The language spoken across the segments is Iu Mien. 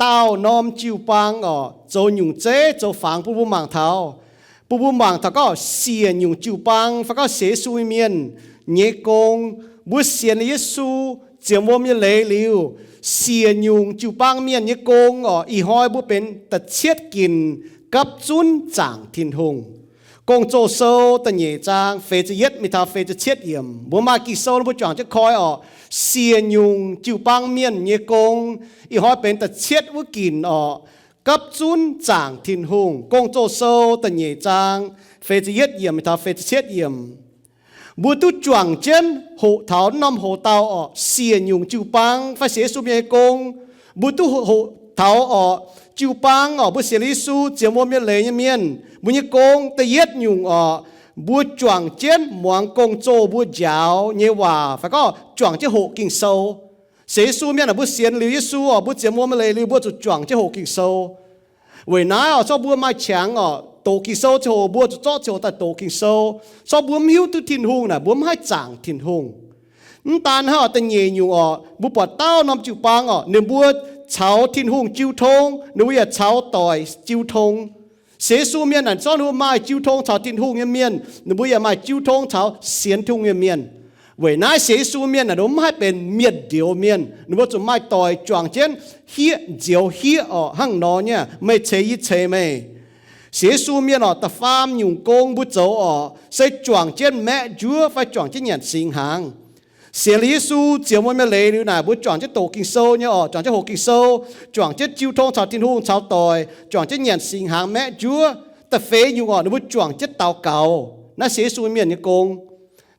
dauh norm jiu-baang orqc, zoux nyungc zeiv zoux fangx bun mbuo mangc taux. Bun mbuo mangc taux gorngv siec nyungc jiu-baang fai gorngv sienx Yesu mienh nyei gong. Mbuo sienx liuz Yesu, zienx wuom nyei leiz liuz, siec nyungc jiu-baang mienh nyei gong orqc, ih hnoi mbuo benx da'cietv ginc gapv zunv zaangc Tin-Hungh. Gong-Zoh sou da'nyeic zaang feix ziepc yietv mingh taux feix ziepc cietv yiemc, mbuo maaih Ging-Sou mbuo juangc jienv koi orqc, siec nyungc jiu-baang mienh nyei gong. Ih hnoi benx da'cietv wuov ginc orqc, gapv zunv zaangc Tin-Hungh. Gong-Zoh sou da'nyeic zaang feix ziepc yietv yiemc mingh taux feix ziepc cietv yiemc. Mbuo duqv juangc jienv hoqc taux norm hoc dauh orqc, siec nyungc jiu-baang fai sienx Yesu mienh nyei gong. Mbuo duqv hoqc taux orqc, jiu-baang orqc, mbuo sienx liuz Yesu, zienx wuom nyei leiz nyei mienh, mbuo nyei gong da'yietv nyungc orqc, mbuo juangc jienv muangx gong-zoh mbuo njaaux nyei waac fai gorngv juangc jienv hoqc Ging-Sou. Sienx Yesu mienh aah, mbuo sienx liuz Yesu orqc, mbuo zienx wuom nyei leiz liuz, mbuo zuqc juangc jienv hoqc Ging-Sou. Weic naaiv orqc, zorqv mbuo maaih qangx orqc, doqc Ging-Sou ziangh hoc mbuo zuqc zorqv ziangh hoc daaih doqc Ging-Sou. Zorqv mbuo mv hiuv duqv Tin-Hungh naaic, mbuo mv haih zaangc Tin-Hungh. Mv daan hnangv orqc, da'nyeic nyungc orqc, mbuo buatc dauh norm jiu-baang orqc, ninh mbuo caux Tin-Hungh jiu tong, ninh mbuo yaac caux doic jiu tong. Sienx Yesu mienh naaic, zorqv ninh mbuo maaih jiu tong caux Tin-Hungh nyei mienh, ninh mbuo yaac maaih jiu tong caux sienx Tin-Hungh nyei mienh. Weic naaiv sienx Yesu mienh naaic, ninh mbuo mv haih benx mienh njoux mienh. Ninh mbuo zuqc maaih doic juangc jienv hiev nzioux hiev orqc, hnangv nor nyei, meih ceix yie ceix meih. Sienx Yesu mienh orqc, da'faam nyungc gong mbuo zoux orqc, se juangc jienv maeqv njuov fai juangc jienv nyanc singx hnaangx. Sienx liuz Yesu, zienx wuom nyei leiz liuz naaic, mbuo juangc jienv doqc Ging-Sou nyei orqc, juangc jienv hoqc Ging-Sou, juangc jienv jiu tong caux Tin-Hungh caux doic, juangc jienv nyanc singx hnaangx maeqv njuov. Da'feix nyungc orqc, ninh mbuo juangc jienv daux gaux. Naaiv sienx Yesu mienh nyei gong.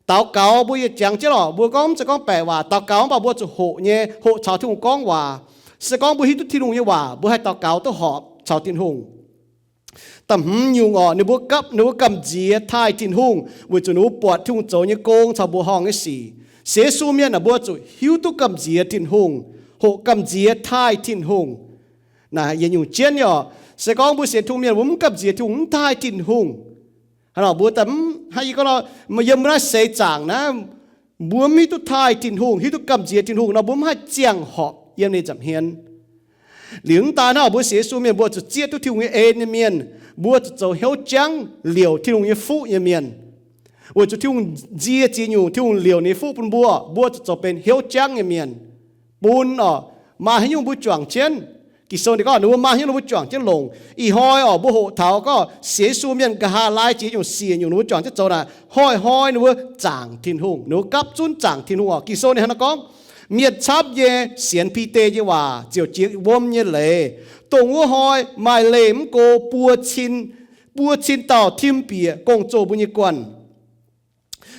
Daux gaux mbuo yaac jangx jienv orqc, mbuo gorngv mv zeiz gorngv baeqc waac daux gaux, mv baac mbuo zuqc hoqc nyei, hoqc caux Tin-Hungh gorngv waac. Se gorngv mbuo hiuv duqv Tin-Hungh nyei waac, mbuo haih daux gaux duqv horpc caux Tin-Hungh. Da'hmz nyungc orqc, ninh mbuo gapv, ninh mbuo gamh nziex taaih Tin-Hungh weic zuqc ninh mbuo buatc Tin-Hungh zoux nyei gong caux mbuoqc horngh nyei sic. Sienx Yesu mienh naaic, mbuo zuqc hiuv duqv gamh nziex Tin-Hungh, hoqc gamh nziex taaih Tin-Hungh. Naaic yietc nyungc jienv nyei orqc, se gorngv mbuo sienx Tin-Hungh mienh mbuo mv gamh nziex Tin-Hungh, mv taaih Tin-Hungh, hnangv nor mbuo daaih mv haih, yie gorngv nor, yiem mbuo naaiv seix zaangc naaiv, mbuo mv hiuv duqv taaih Tin-Hungh, hiuv duqv gamh nziex Tin-Hungh nor, mbuo mv haih ziangh horpc yiem ninh nza'hmien. Liuz mv daan hnangv, mbuo sienx Yesu mienh mbuo zuqc zieqv duqv Tin-Hungh nyei en nyei mienh, mbuo zuqc zoux hnyouv jangv liouc Tin-Hungh nyei fuqv nyei mienh. Weic zuqc Tin-Hungh nzie ziex nyungc, Tin-Hungh liouc ninh nyei fuqv bun mbuo, mbuo zuqc zoux benx hnyouv jangv nyei mienh. Bun orqc, maaih haaix nyungc mbuo juangc jienv, Ging-Sou ninh gorngv ninh mbuo maaih haaix nyungc ninh mbuo juangc jienv longc. Ih hnoi orqc, mbuo hoqc taux gorngv sienx Yesu mienh nqa'haav laai jiex nyungc siec nyungc ninh mbuo juangc jienv zoux naaic, hnoi-hnoi ninh mbuo zaangc Tin-Hungh, ninh mbuo gapv zunv zaangc Tin-Hungh orqc. Ging-Sou ninh hnangv naaiv gorngv, mienh camv nyei sienx Bide nyei waac ziouc jiex wuom nyei leiz, dongh wuov hnoi maaih leih mv go buo cin, buo cin dauh tim bieqc gong-zoh mbuo nyei guanh.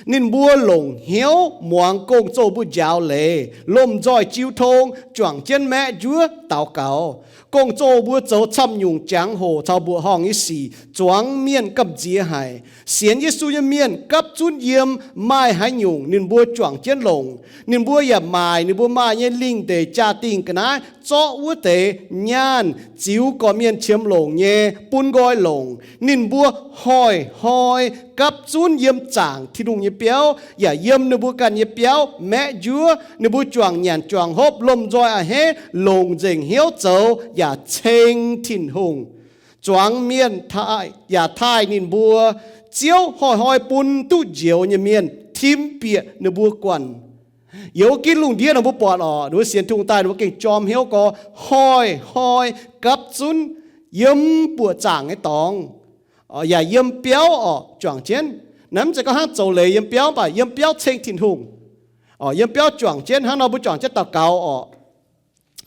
Ninh mbuo longc hnyouv muangx gong-zoh mbuo njaaux leiz, lomh nzoih jiu tong, juangc jienv maeqv njuov daux gaux. Gong-zoh mbuo zoux camv nyungc jangx-hoc caux mbuoqc horngh nyei sic zuangx mienh gamh nziex haic. Sienx Yesu nyei mienh gapv zunv yiem maaih haaix nyungc ninh mbuo juangc jienv longc. Ninh mbuo yaac maaic ninh mbuo maaih nyei lingh ndeic jaa-dingh ga'naaiv zorqv wuov deix nyaanh ziux gorqv-mienh qiemx longc nyei bun nqoi longc. Ninh mbuo hnoi-hnoi gapv zunv yiem zaangc Tin-Hungh nyei biauv yaac yiem ninh mbuo ganh nyei biauv maeqv njuov. Ninh mbuo juangc nyanc juangc hopv, lomh nzoih a'hneiv, longc nzengc hnyouv zoux yaac ceng Tin-Hungh. Zuangx mienh taaih, yaac taaih ninh mbuo. Ziouv hnoi-hnoi bun duqv njoux nyei mienh tim bieqc ninh mbuo guanh. Youz ginv lungh ndiev nor mbuo buatc orqc, ninh mbuo sienx Tin-Hungh daaih ninh mbuo gengh jorm hnyouv gorx, hnoi-hnoi gapv zunv yiem buoqc zaangc nyei dorngx, yaac yiem biauv orqc juangc jienv. Naaiv mv zeiz gorngv hnangv zoux leiz yiem biauv, mv baac yiem biauv ceng Tin-Hungh. Orqc, yiem biauv juangc jienv hnangv nor mbuo juangc jienv daux gaux orqc.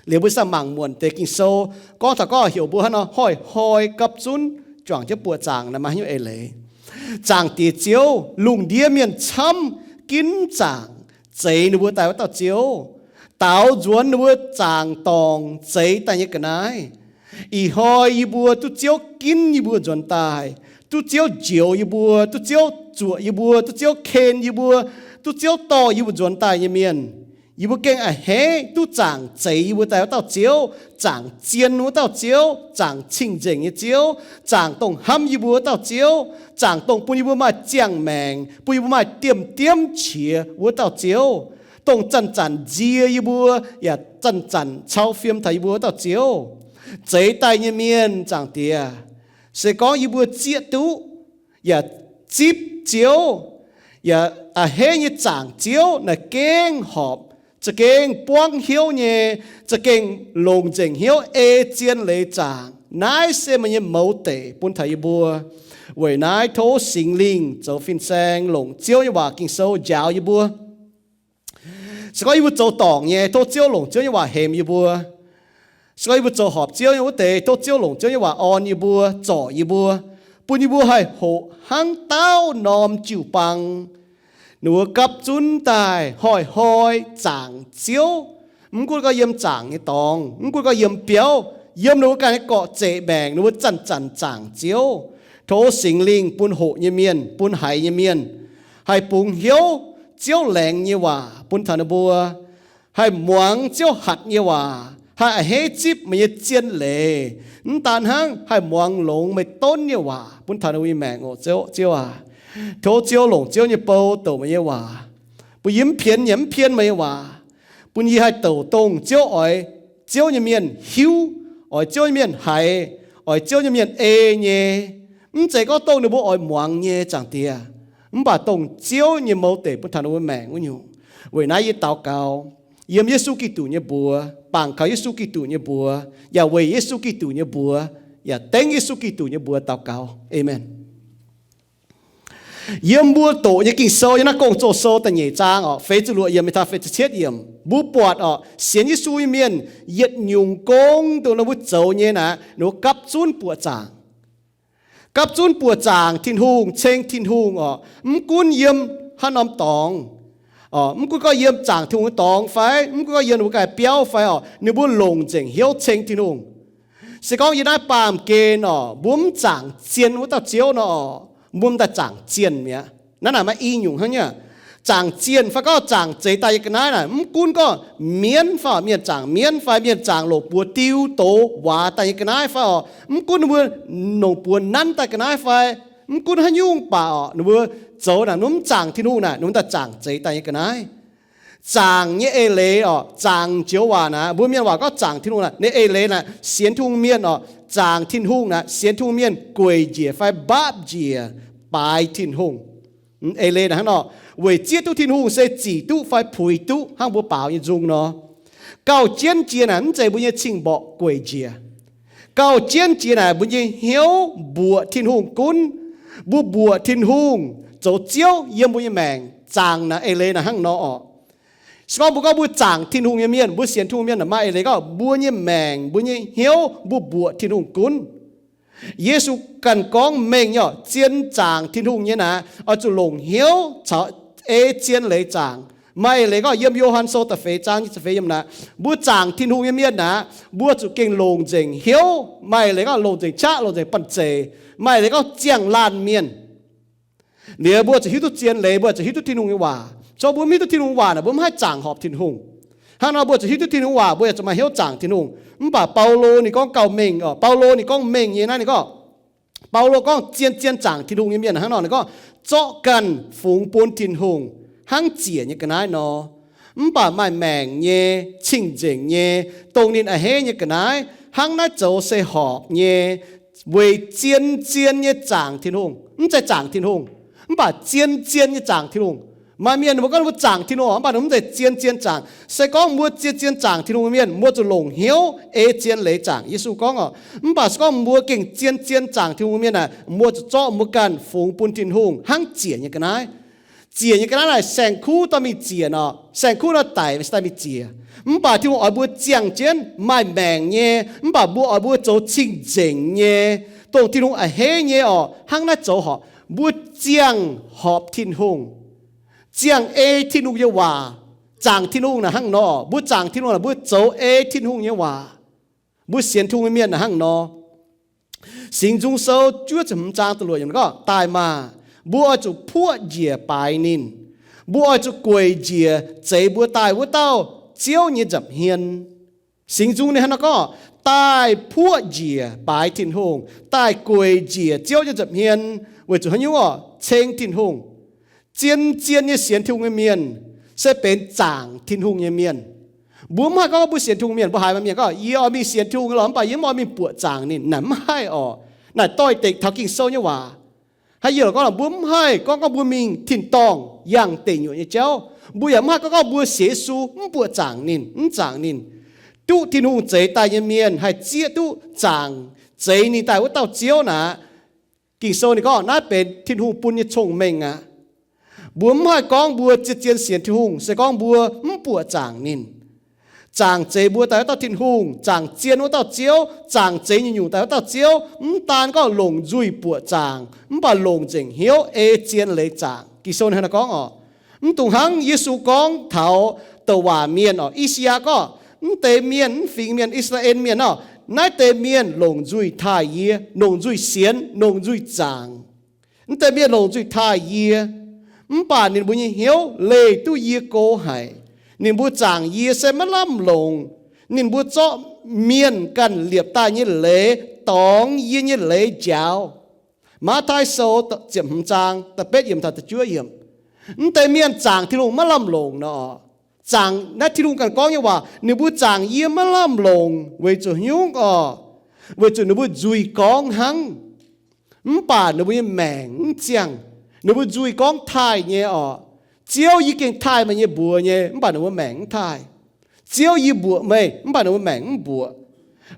Liuz mbuo sa mangc muonc deix Ging-Sou gorngv taux gorngv heuc mbuo hnangv nor hnoi-hnoi gapv zunv juangc jienv buoqc zaangc naaic maaih haaix nyungc eix leiz. Zaangc Diex Ziouv, lungh ndiev mienh camv ginv zaangc zeix ninh mbuo daaih wuov dauh Ziouv, daaux nzuonx ninh mbuo zaangc dorngc zeix daaih nyei ga'naaiv. Ih hnoi yie mbuo duqv Ziouv ginv yie mbuo nzuonx daaih, duqv Ziouv njoux yie mbuo, duqv Ziouv zuoqc yie mbuo, duqv Ziouv ken yie mbuo, duqv Ziouv dorh yie mbuo nzuonx daaih nyei mienh. Yie mbuo gengh a'hneiv duqv zaangc zeix yie mbuo daaih wuov dauh Ziouv, zaangc zien wuov dauh Ziouv, zaangc cing-nzengc nyei Ziouv, zaangc dongh hnamv yie mbuo wuov dauh Ziouv, zaangc dongh bun yie mbuo maaih ziangh maengc, bun yie mbuo maaih diemv-diemv qiex wuov dauh Ziouv, dongh zanc-zanc nzie yie mbuo yaac zanc-zanc cau fiem taux yie mbuo wuov dauh Ziouv. Zeix daaih nyei mienh, Zaangc Diex, se gorngv yie mbuo zieqv duqv yaac zipv Ziouv, yaac a'hneiv nyei zaangc Ziouv naaic gengh horpc, za'gengh buangv hnyouv nyei, za'gengh longc nzengc hnyouv ei zien leiz zaangc. Naaiv se meih nyei mouz deic bun taux yie mbuo. Weic naaiv tov Singx Lingh zoux fin-saeng longc Ziouv nyei waac Ging-Sou njaaux yie mbuo. Se gorngv yie mbuo zoux dorngc nyei, tov Ziouv longc Ziouv nyei waac hemx yie mbuo. Se gorngv yie mbuo zoux horpc Ziouv nyei wuov deix, tov Ziouv longc Ziouv nyei waac orn yie mbuo, zorc yie mbuo, bun yie mbuo haih hoqc hnangv dauh norm jiu-baang, ninh mbuo gapv zunv daaih hnoi-hnoi zaangc Ziouv. Mv gunv gorngv yiem zaangc nyei dorngx, mv gunv gorngv yiem biauv, yiem ninh mbuo ganh nyei gorqv-zeqc maengc, ninh mbuo zanc-zanc zaangc Ziouv. Tov Singx Lingh bun hoqc nyei mienh, bun haiz nyei mienh haih bungx hnyouv Ziouv laengz nyei waac bun taux ninh mbuo, haih muangx Ziouv hatc nyei waac, haih a'hneiv zipv meih nyei zien leiz. Mv daan hnangv, haih muangx longx meih donv nyei waac bun taux ninh mbuo nyei maengc oc. Ziouv, Ziouv aac, tov Ziouv longc Ziouv nyei bou douc meih nyei waac, bun yie mv pienx yaac mv pien meih nyei waac, bun yie haih douc dongh Ziouv oix Ziouv nyei mienh hiuv, oix Ziouv nyei mienh haiz, oix Ziouv nyei mienh ei nyei. Mv zeiz gorngv dongh ninh mbuo oix muangx nyei, Zaangc Diex, mv baac dongh Ziouv nyei mouz deic bun taux ninh mbuo maengc wuov nyungc. Weic naaiv yie daux gaux yiem Yesu Giduc nyei mbuox, bangc kaux Yesu Giduc nyei mbuox, yaac weic Yesu Giduc nyei mbuox, yaac dengv Yesu Giduc nyei mbuox daux gaux. Aamen. Yiem mbuo doqc nyei Ging-Sou yiem naaiv Gong-Zoh Sou da'nyeic zaang oc, feix ziepc luoqc yiemc mingh taux feix ziepc cietv yiemc, mbuo buatc oc, sienx Yesu nyei mienh yietc nyungc gong dongh ninh mbuo zoux nyei naaic, ninh mbuo gapv zunv buoqc zaangc. Gapv zunv buoqc zaangc Tin-Hungh, ceng Tin-Hungh oc. Mv gunv yiem haaix norm dorngx, mv gunv gorngv yiem zaangc Tin-Hungh nyei dorngx fai mv gunv gorngv yiem ninh mbuo ganh biauv fai oc, ninh mbuo longc nzengc hnyouv ceng Tin-Hungh. Se gorngv yiem naaiv baamh gen oc, mbuo mv zaangc zien wuov dauh Ziouv nor oc, mbuo m'daaih zaangc zienh mi'aqv. Naaiv naaic maaih i nyungc hnangv nyei. Zaangc zienh fai gorngv zaangc zeix daaih nyei ga'naaiv naaic, mv gunv gorngv mienv fai oc, mienh zaangc mienv fai mienh zaangc longc buoz diu doz waac daaih nyei ga'naaiv fai oc, mv gunv ninh mbuo longc buoz nanv daaih ga'naaiv fai, mv gunv haaix nyungc baac oc, ninh mbuo zoux naaic, ninh mbuo mv zaangc Tin-Hungh naaic, ninh mbuo m'daaih zaangc zeix daaih nyei ga'naaiv. Zaangc nyei eix leiz oc, zaangc joux waac naaic, mbuo mienh waac gorngv zaangc Tin-Hungh naaic, ninh eix leiz naaic, sienx Tin-Hungh mienh oc, zaangc Tin-Hungh naaic, sienx Tin-Hungh mienh gueic njiec fai mbaapv njiec baaix Tin-Hungh. Eix leiz naaic hnangv nor, weic zieqv duqv Tin-Hungh se zic duqv fai puix duqv hnangv mbuo baaux nyei nzung nor. Gauh jienv jiex naaic mv zeiz mbuo nyei cing-mborqc gueic njiec. Gauh jienv jiex naaic mbuo nyei hnyouv mbuoqc Tin-Hungh gunv. Mbuo mbuoqc Tin-Hungh zoux Ziouv yiem mbuo nyei maengc, zaangc naaic eix leiz naaic hnangv nor oc. Se gorngv mbuo gorngv mbuo zaangc Tin-Hungh nyei mienh, mbuo sienx Tin-Hungh mienh naaic, maaih eix leiz gorngv mbuo nyei maengc, mbuo nyei hnyouv, mbuo mbuoqc Tin-Hungh gunv. Yesu ganh gorngv mengh nyei oc, zien zaangc Tin-Hungh nyei naaic, oix zuqc longc hnyouv caux ei zien leiz zaangc. Maaih eix leiz gorngv yiem Yo^han Sou da'feix zaang nyic ziepc feix yiemc naaic, mbuo zaangc Tin-Hungh nyei mienh naaic, mbuo zuqc gengh longc nzengc hnyouv. Maaih eix leiz gorngv longc nzengc qaqv, longc nzengc banh zeic. Maaih eix leiz gorngv ziangh laanh mienh. Liuz mbuo zuqc hiuv duqv zien leiz, mbuo zuqc hiuv duqv Tin-Hungh nyei waac. Se gorngv mbuo mv hiuv duqv Tin-Hungh waac naaic, mbuo mv haih zaangc horpc Tin-Hungh. Hnangv nor mbuo zuqc hiuv duqv Tin-Hungh waac, mbuo yaac zuqc maaih hnyouv zaangc Tin-Hungh. Mv baac Baulo ninh gorngv gauh mengh oc. Baulo ninh gorngv mengh nyei naaiv, ninh gorngv, Baulo gorngv zien zien zaangc Tin-Hungh nyei mienh hnangv nor, ninh gorngv, zorqv ganh fungx bun Tin-Hungh hnangv ziec nyei ga'naaiv nor. Mv baac maaih maengc nyei, cing-nzengc nyei, dongh ninh a'hneiv nyei ga'naaiv, hnangv naaiv zoux se horpc nyei, weic zien zien nyei zaangc Tin-Hungh. Mv zeiz zaangc Tin-Hungh, mv baac zien zien nyei zaangc Tin-Hungh. Maaih mienh ninh mbuo gorngv ninh mbuo zaangc Tin-Hungh, mv baac ninh mv zeiz zien zien zaangc. Se gorngv mbuo zien zien zaangc Tin-Hungh nyei mienh, mbuo zuqc longc hnyouv ei zien leiz zaangc, Yesu gorngv oc. Mv baac se gorngv mbuo gengh zien zien zaangc Tin-Hungh nyei mienh naaic, mbuo zuqc zorqv mbuo ganh fungx bun Tin-Hungh hnangv ziec nyei ga'naaiv. Ziec nyei ga'naaiv naaic saeng-kuv dorh mingh ziec nor, saeng-kuv nor daic se daaih mingh ziec. Mv baac Tin-Hungh oix mbuo ziangh jienv maaih maengc nyei, mv baac mbuo oix mbuo zoux cing-nzengc nyei, dongh Tin-Hungh a'hneiv nyei oc, hnangv naaiv zoux horpc. Mbuo ziangh horpc Tin-Hungh, ziangh ei Tin-Hungh nyei waac. Zaangc Tin-Hungh naaic hnangv nor, mbuo zaangc Tin-Hungh naaic, mbuo zoux ei Tin-Hungh nyei waac. Mbuo sienx Tin-Hungh nyei mienh naaic hnangv nor. Singx Nzung Sou juov ziepc hmz zaang da'luoqc yiemc gorngv, daaih maah! Mbuo oix zuqc puoqv njiec baaix ninh. Mbuo oix zuqc gueic njiec zeix mbuo daaih wuov dauh Ziouv nyei nza'hmien. Singx Nzung ninh hnangv naaiv gorngv, daaih puoqv njiec baaix Tin-Hungh, daaih gueic njiec Ziouv nyei nza'hmien, weic zuqc haaix nyungc orqc? Ceng Tin-Hungh. Zien-zien nyei sienx Tin-Hungh nyei mienh se benx zaangc Tin-Hungh nyei mienh. Mbuo mv haih gorngv mbuo sienx Tin-Hungh mienh, mbuo haiz maaih mienh gorngv, yie oix mingh sienx Tin-Hungh lorqc, mv baac yie mv oix mingh buoqc zaangc ninh. Naaic mv haih orqc. Naaic doix-dekc taux Ging-Sou nyei waac. Haaix yie lorqc gorngv, mbuo mv haih gorngv, gorngv mbuo mingh tin-dorngh yangh deic nyuoqc nyei jauv. Mbuo yaac mv haih gorngv, gorngv mbuo sienx Yesu mv buoqc zaangc ninh, mv zaangc ninh. Duqv Tin-Hungh zeix daaih nyei mienh haih zieqv duqv zaangc zeix ninh daaih wuov dauh Ziouv naaic. Ging-Sou ninh gorngv naaiv benx Tin-Hungh bun nyei cong-mengh aqv. Mbuo mv haih gorngv mbuo zien-zien sienx Tin-Hungh se gorngv mbuo mv buoqc zaangc ninh. Zaangc zeix mbuo daaih wuov dauh Tin-Hungh, zaangc zien wuov dauh Ziouv, zaangc zeix nyungc-nyungc daaih wuov dauh Ziouv, mv daan gorngv longc nzuih buoqc zaangc, mv baac longc nzengc hnyouv ei zien leiz zaangc. Ging-Sou ninh hnangv naaiv gorngv orqc. Mv dungx hnangv Yesu gorngv taux douc waac mienh orqc. I^saa^yaa gorngv, mv deix mienh, mv fingx mienh, I^saa^laa^en Mienh orqc, naaiv deix mienh longc nzuih taaih yie, longc nzuih sienx, longc nzuih zaangc. Mv deix mienh longc nzuih taaih yie, mv baac ninh mbuo nyei hnyouv leih duqv yie go haic. Ninh mbuo zaangc yie se maiv lamh longc. Ninh mbuo zorqv mienh ganh liepc daaih nyei leiz dorngx yie nyei leiz njaaux. Matv^taai Sou ziepc hmz zaang da'betv yiemc taux da'juov yiemc. Mv deix mienh zaangc Tin-Hungh maiv lamh longc nor, zaangc naaiv Tin-Hungh ganh gorngv nyei waac, ninh mbuo zaangc yie maiv lamh longc weic zuqc nyungc orqc, weic zuqc ninh mbuo nzuih gorngv hnangv. Mv baac ninh mbuo nyei maengc mv ziangh. Ninh mbuo nzuih gorngv taaih nyei orqc. Ziouv, yie gengh taaih meih nyei mbuox nyei, mv baac ninh mbuo maengc mv taaih. Ziouv, yie mbuoqc meih, mv baac ninh mbuo maengc mv mbuoqc.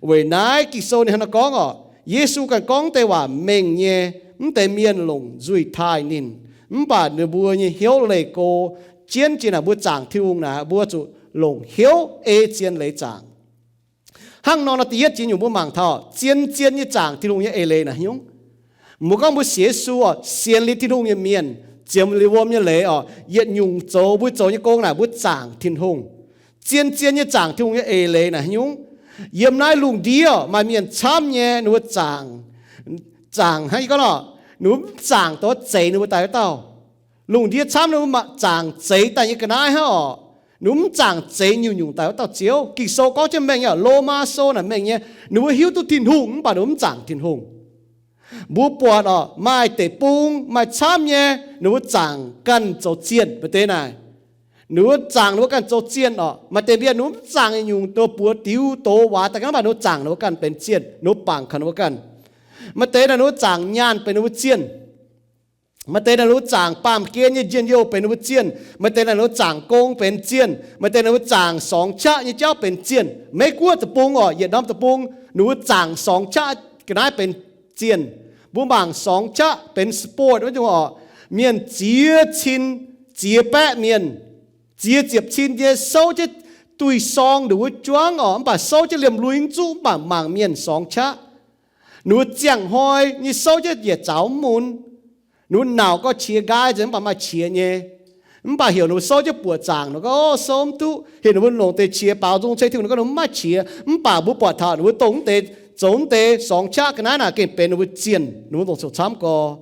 Weic naaiv Ging-Sou ninh hnangv naaiv gorngv orqc, Yesu ganh gorngv deix waac mengh nyei. Mv deix mienh longc nzuih taaih ninh, mv baac ninh mbuo nyei hnyouv leih go. Jienv jiex naaic mbuo zaangc Tin-Hungh naaic, mbuo zuqc longc hnyouv ei zien leiz zaangc. Hnangv nor, naaiv da'yietv jiex nyungc mbuo mangc taux zien-zien nyei zaangc Tin-Hungh nyei eix leiz naaic nyungc. Mbuo gorngv mbuo sienx Yesu orqc, sienx liuz Tin-Hungh nyei mienh, ziemx liuz wuom nyei leiz orqc, yietc nyungc zoux mbuo zoux nyei gong naaic mbuo zaangc Tin-Hungh. Zien-zien nyei zaangc Tin-Hungh nyei eix leiz naaic nyungc. Yiem naaiv lungh ndiev maaih mienh camv nyei, ninh mbuo zaangc, zaangc hnangv yie gorngv nor, ninh mbuo mv zaangc dongh zeix ninh mbuo daaih wuov dauh. Lungh ndiev camv ninh mbuo zaangc zeix daaih nyei ga'naaiv hnangv orqc. Ninh mbuo mv zaangc zeix nyungc-nyungc daaih wuov dauh Ziouv. Ging-Sou gorngv jienv mengh nyei, Lomaa Sou naaic mengh nyei, ninh mbuo hiuv duqv Tin-Hungh mv baac ninh mbuo mv zaangc Tin-Hungh. Mbuo buatc orqc, maaih deic-bung maaih camv nyei, ninh mbuo zaangc ganh zoux zienh. Maaih deix naaic, ninh mbuo zaangc ninh mbuo ganh zoux zienh orqc. Maaih deix mienh ninh mbuo mv zaangc nyungc-nyungc, ninh mbuo buoz diux doz waac daaih ga'naaiv, mv baac ninh mbuo ganh benx zienh, ninh mbuo bangc kaux ninh mbuo ganh. Maaih deix naaic ninh mbuo zaangc nyaanh benx ninh mbuo zienh. Maaih deix naaic ninh mbuo zaangc baamh gen nyei njien-youh benx ninh mbuo zienh. Maaih deix naaic ninh mbuo zaangc gong benx zienh. Maaih deix naaic ninh mbuo zaangc sorngx qaqv nyei jauv benx zienh. Meiv Guoqv deic-bung orqc, yietc norm deic-bung ninh mbuo zaangc sorngx qaqv ga'naaiv benx zienh. Mbuo mangc sorngx qaqv benx sport wuov nyungc orqc, mienh ziex cin, ziex baeqv mienh, ziex ziepc cin nyei souv jienv duih sorng ninh mbuo juangv orqc, mv baac souv jienv liemh luic zuqv, mv baac mangc mienh sorngx qaqv. Ninh mbuo ziangh hnoi nyei souv jienv yietc zaux mv mun. Ninh mbuo nauc gorx qiex nqaai nzengc, mv baac maaih qiex nyei. Mv baac heuc ninh mbuo souv jienv buoqc zaangc nor, gorngv souv mv duqv. Heuc ninh mbuo longc deix qiex baaux nzung ceng Tin-Hungh, ninh gorngv ninh mv maaih qiex. Mv baac mbuo buatc taux ninh mbuo dongh mv deix zoux mv deix sorngx qaqv ga'naaiv naaic gengh benx ninh mbuo zienh, ninh mbuo dongh coux camv gorx.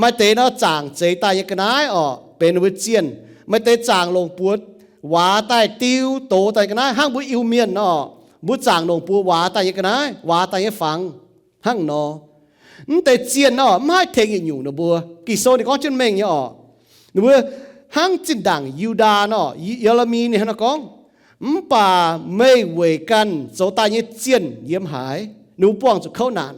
Maaih deix nor zaangc zeix daaih nyei ga'naaiv orqc, benx ninh mbuo zienh. Maaih deix zaangc longc buoz waax daaih diu doz daaih ga'naaiv hnangv mbuo Iu-Mienh nor. Mbuo zaangc longc buoz waax daaih nyei ga'naaiv, waax daaih nyei fangx hnangv nor. Mv deix zienh nor mv haih tengx yietc nyungc ninh mbuo. Ging-Sou ninh gorngv jienv mengh nyei orqc. Ninh mbuo hnangv zinh ndaangc Yu^ndaa nor, Ye^le^mi ninh hnangv nor gorngv, mv baac meih weic ganh zoux daaih nyei zienh yiem haaix? Ninh mbuo buangh zuqc kouv naanc.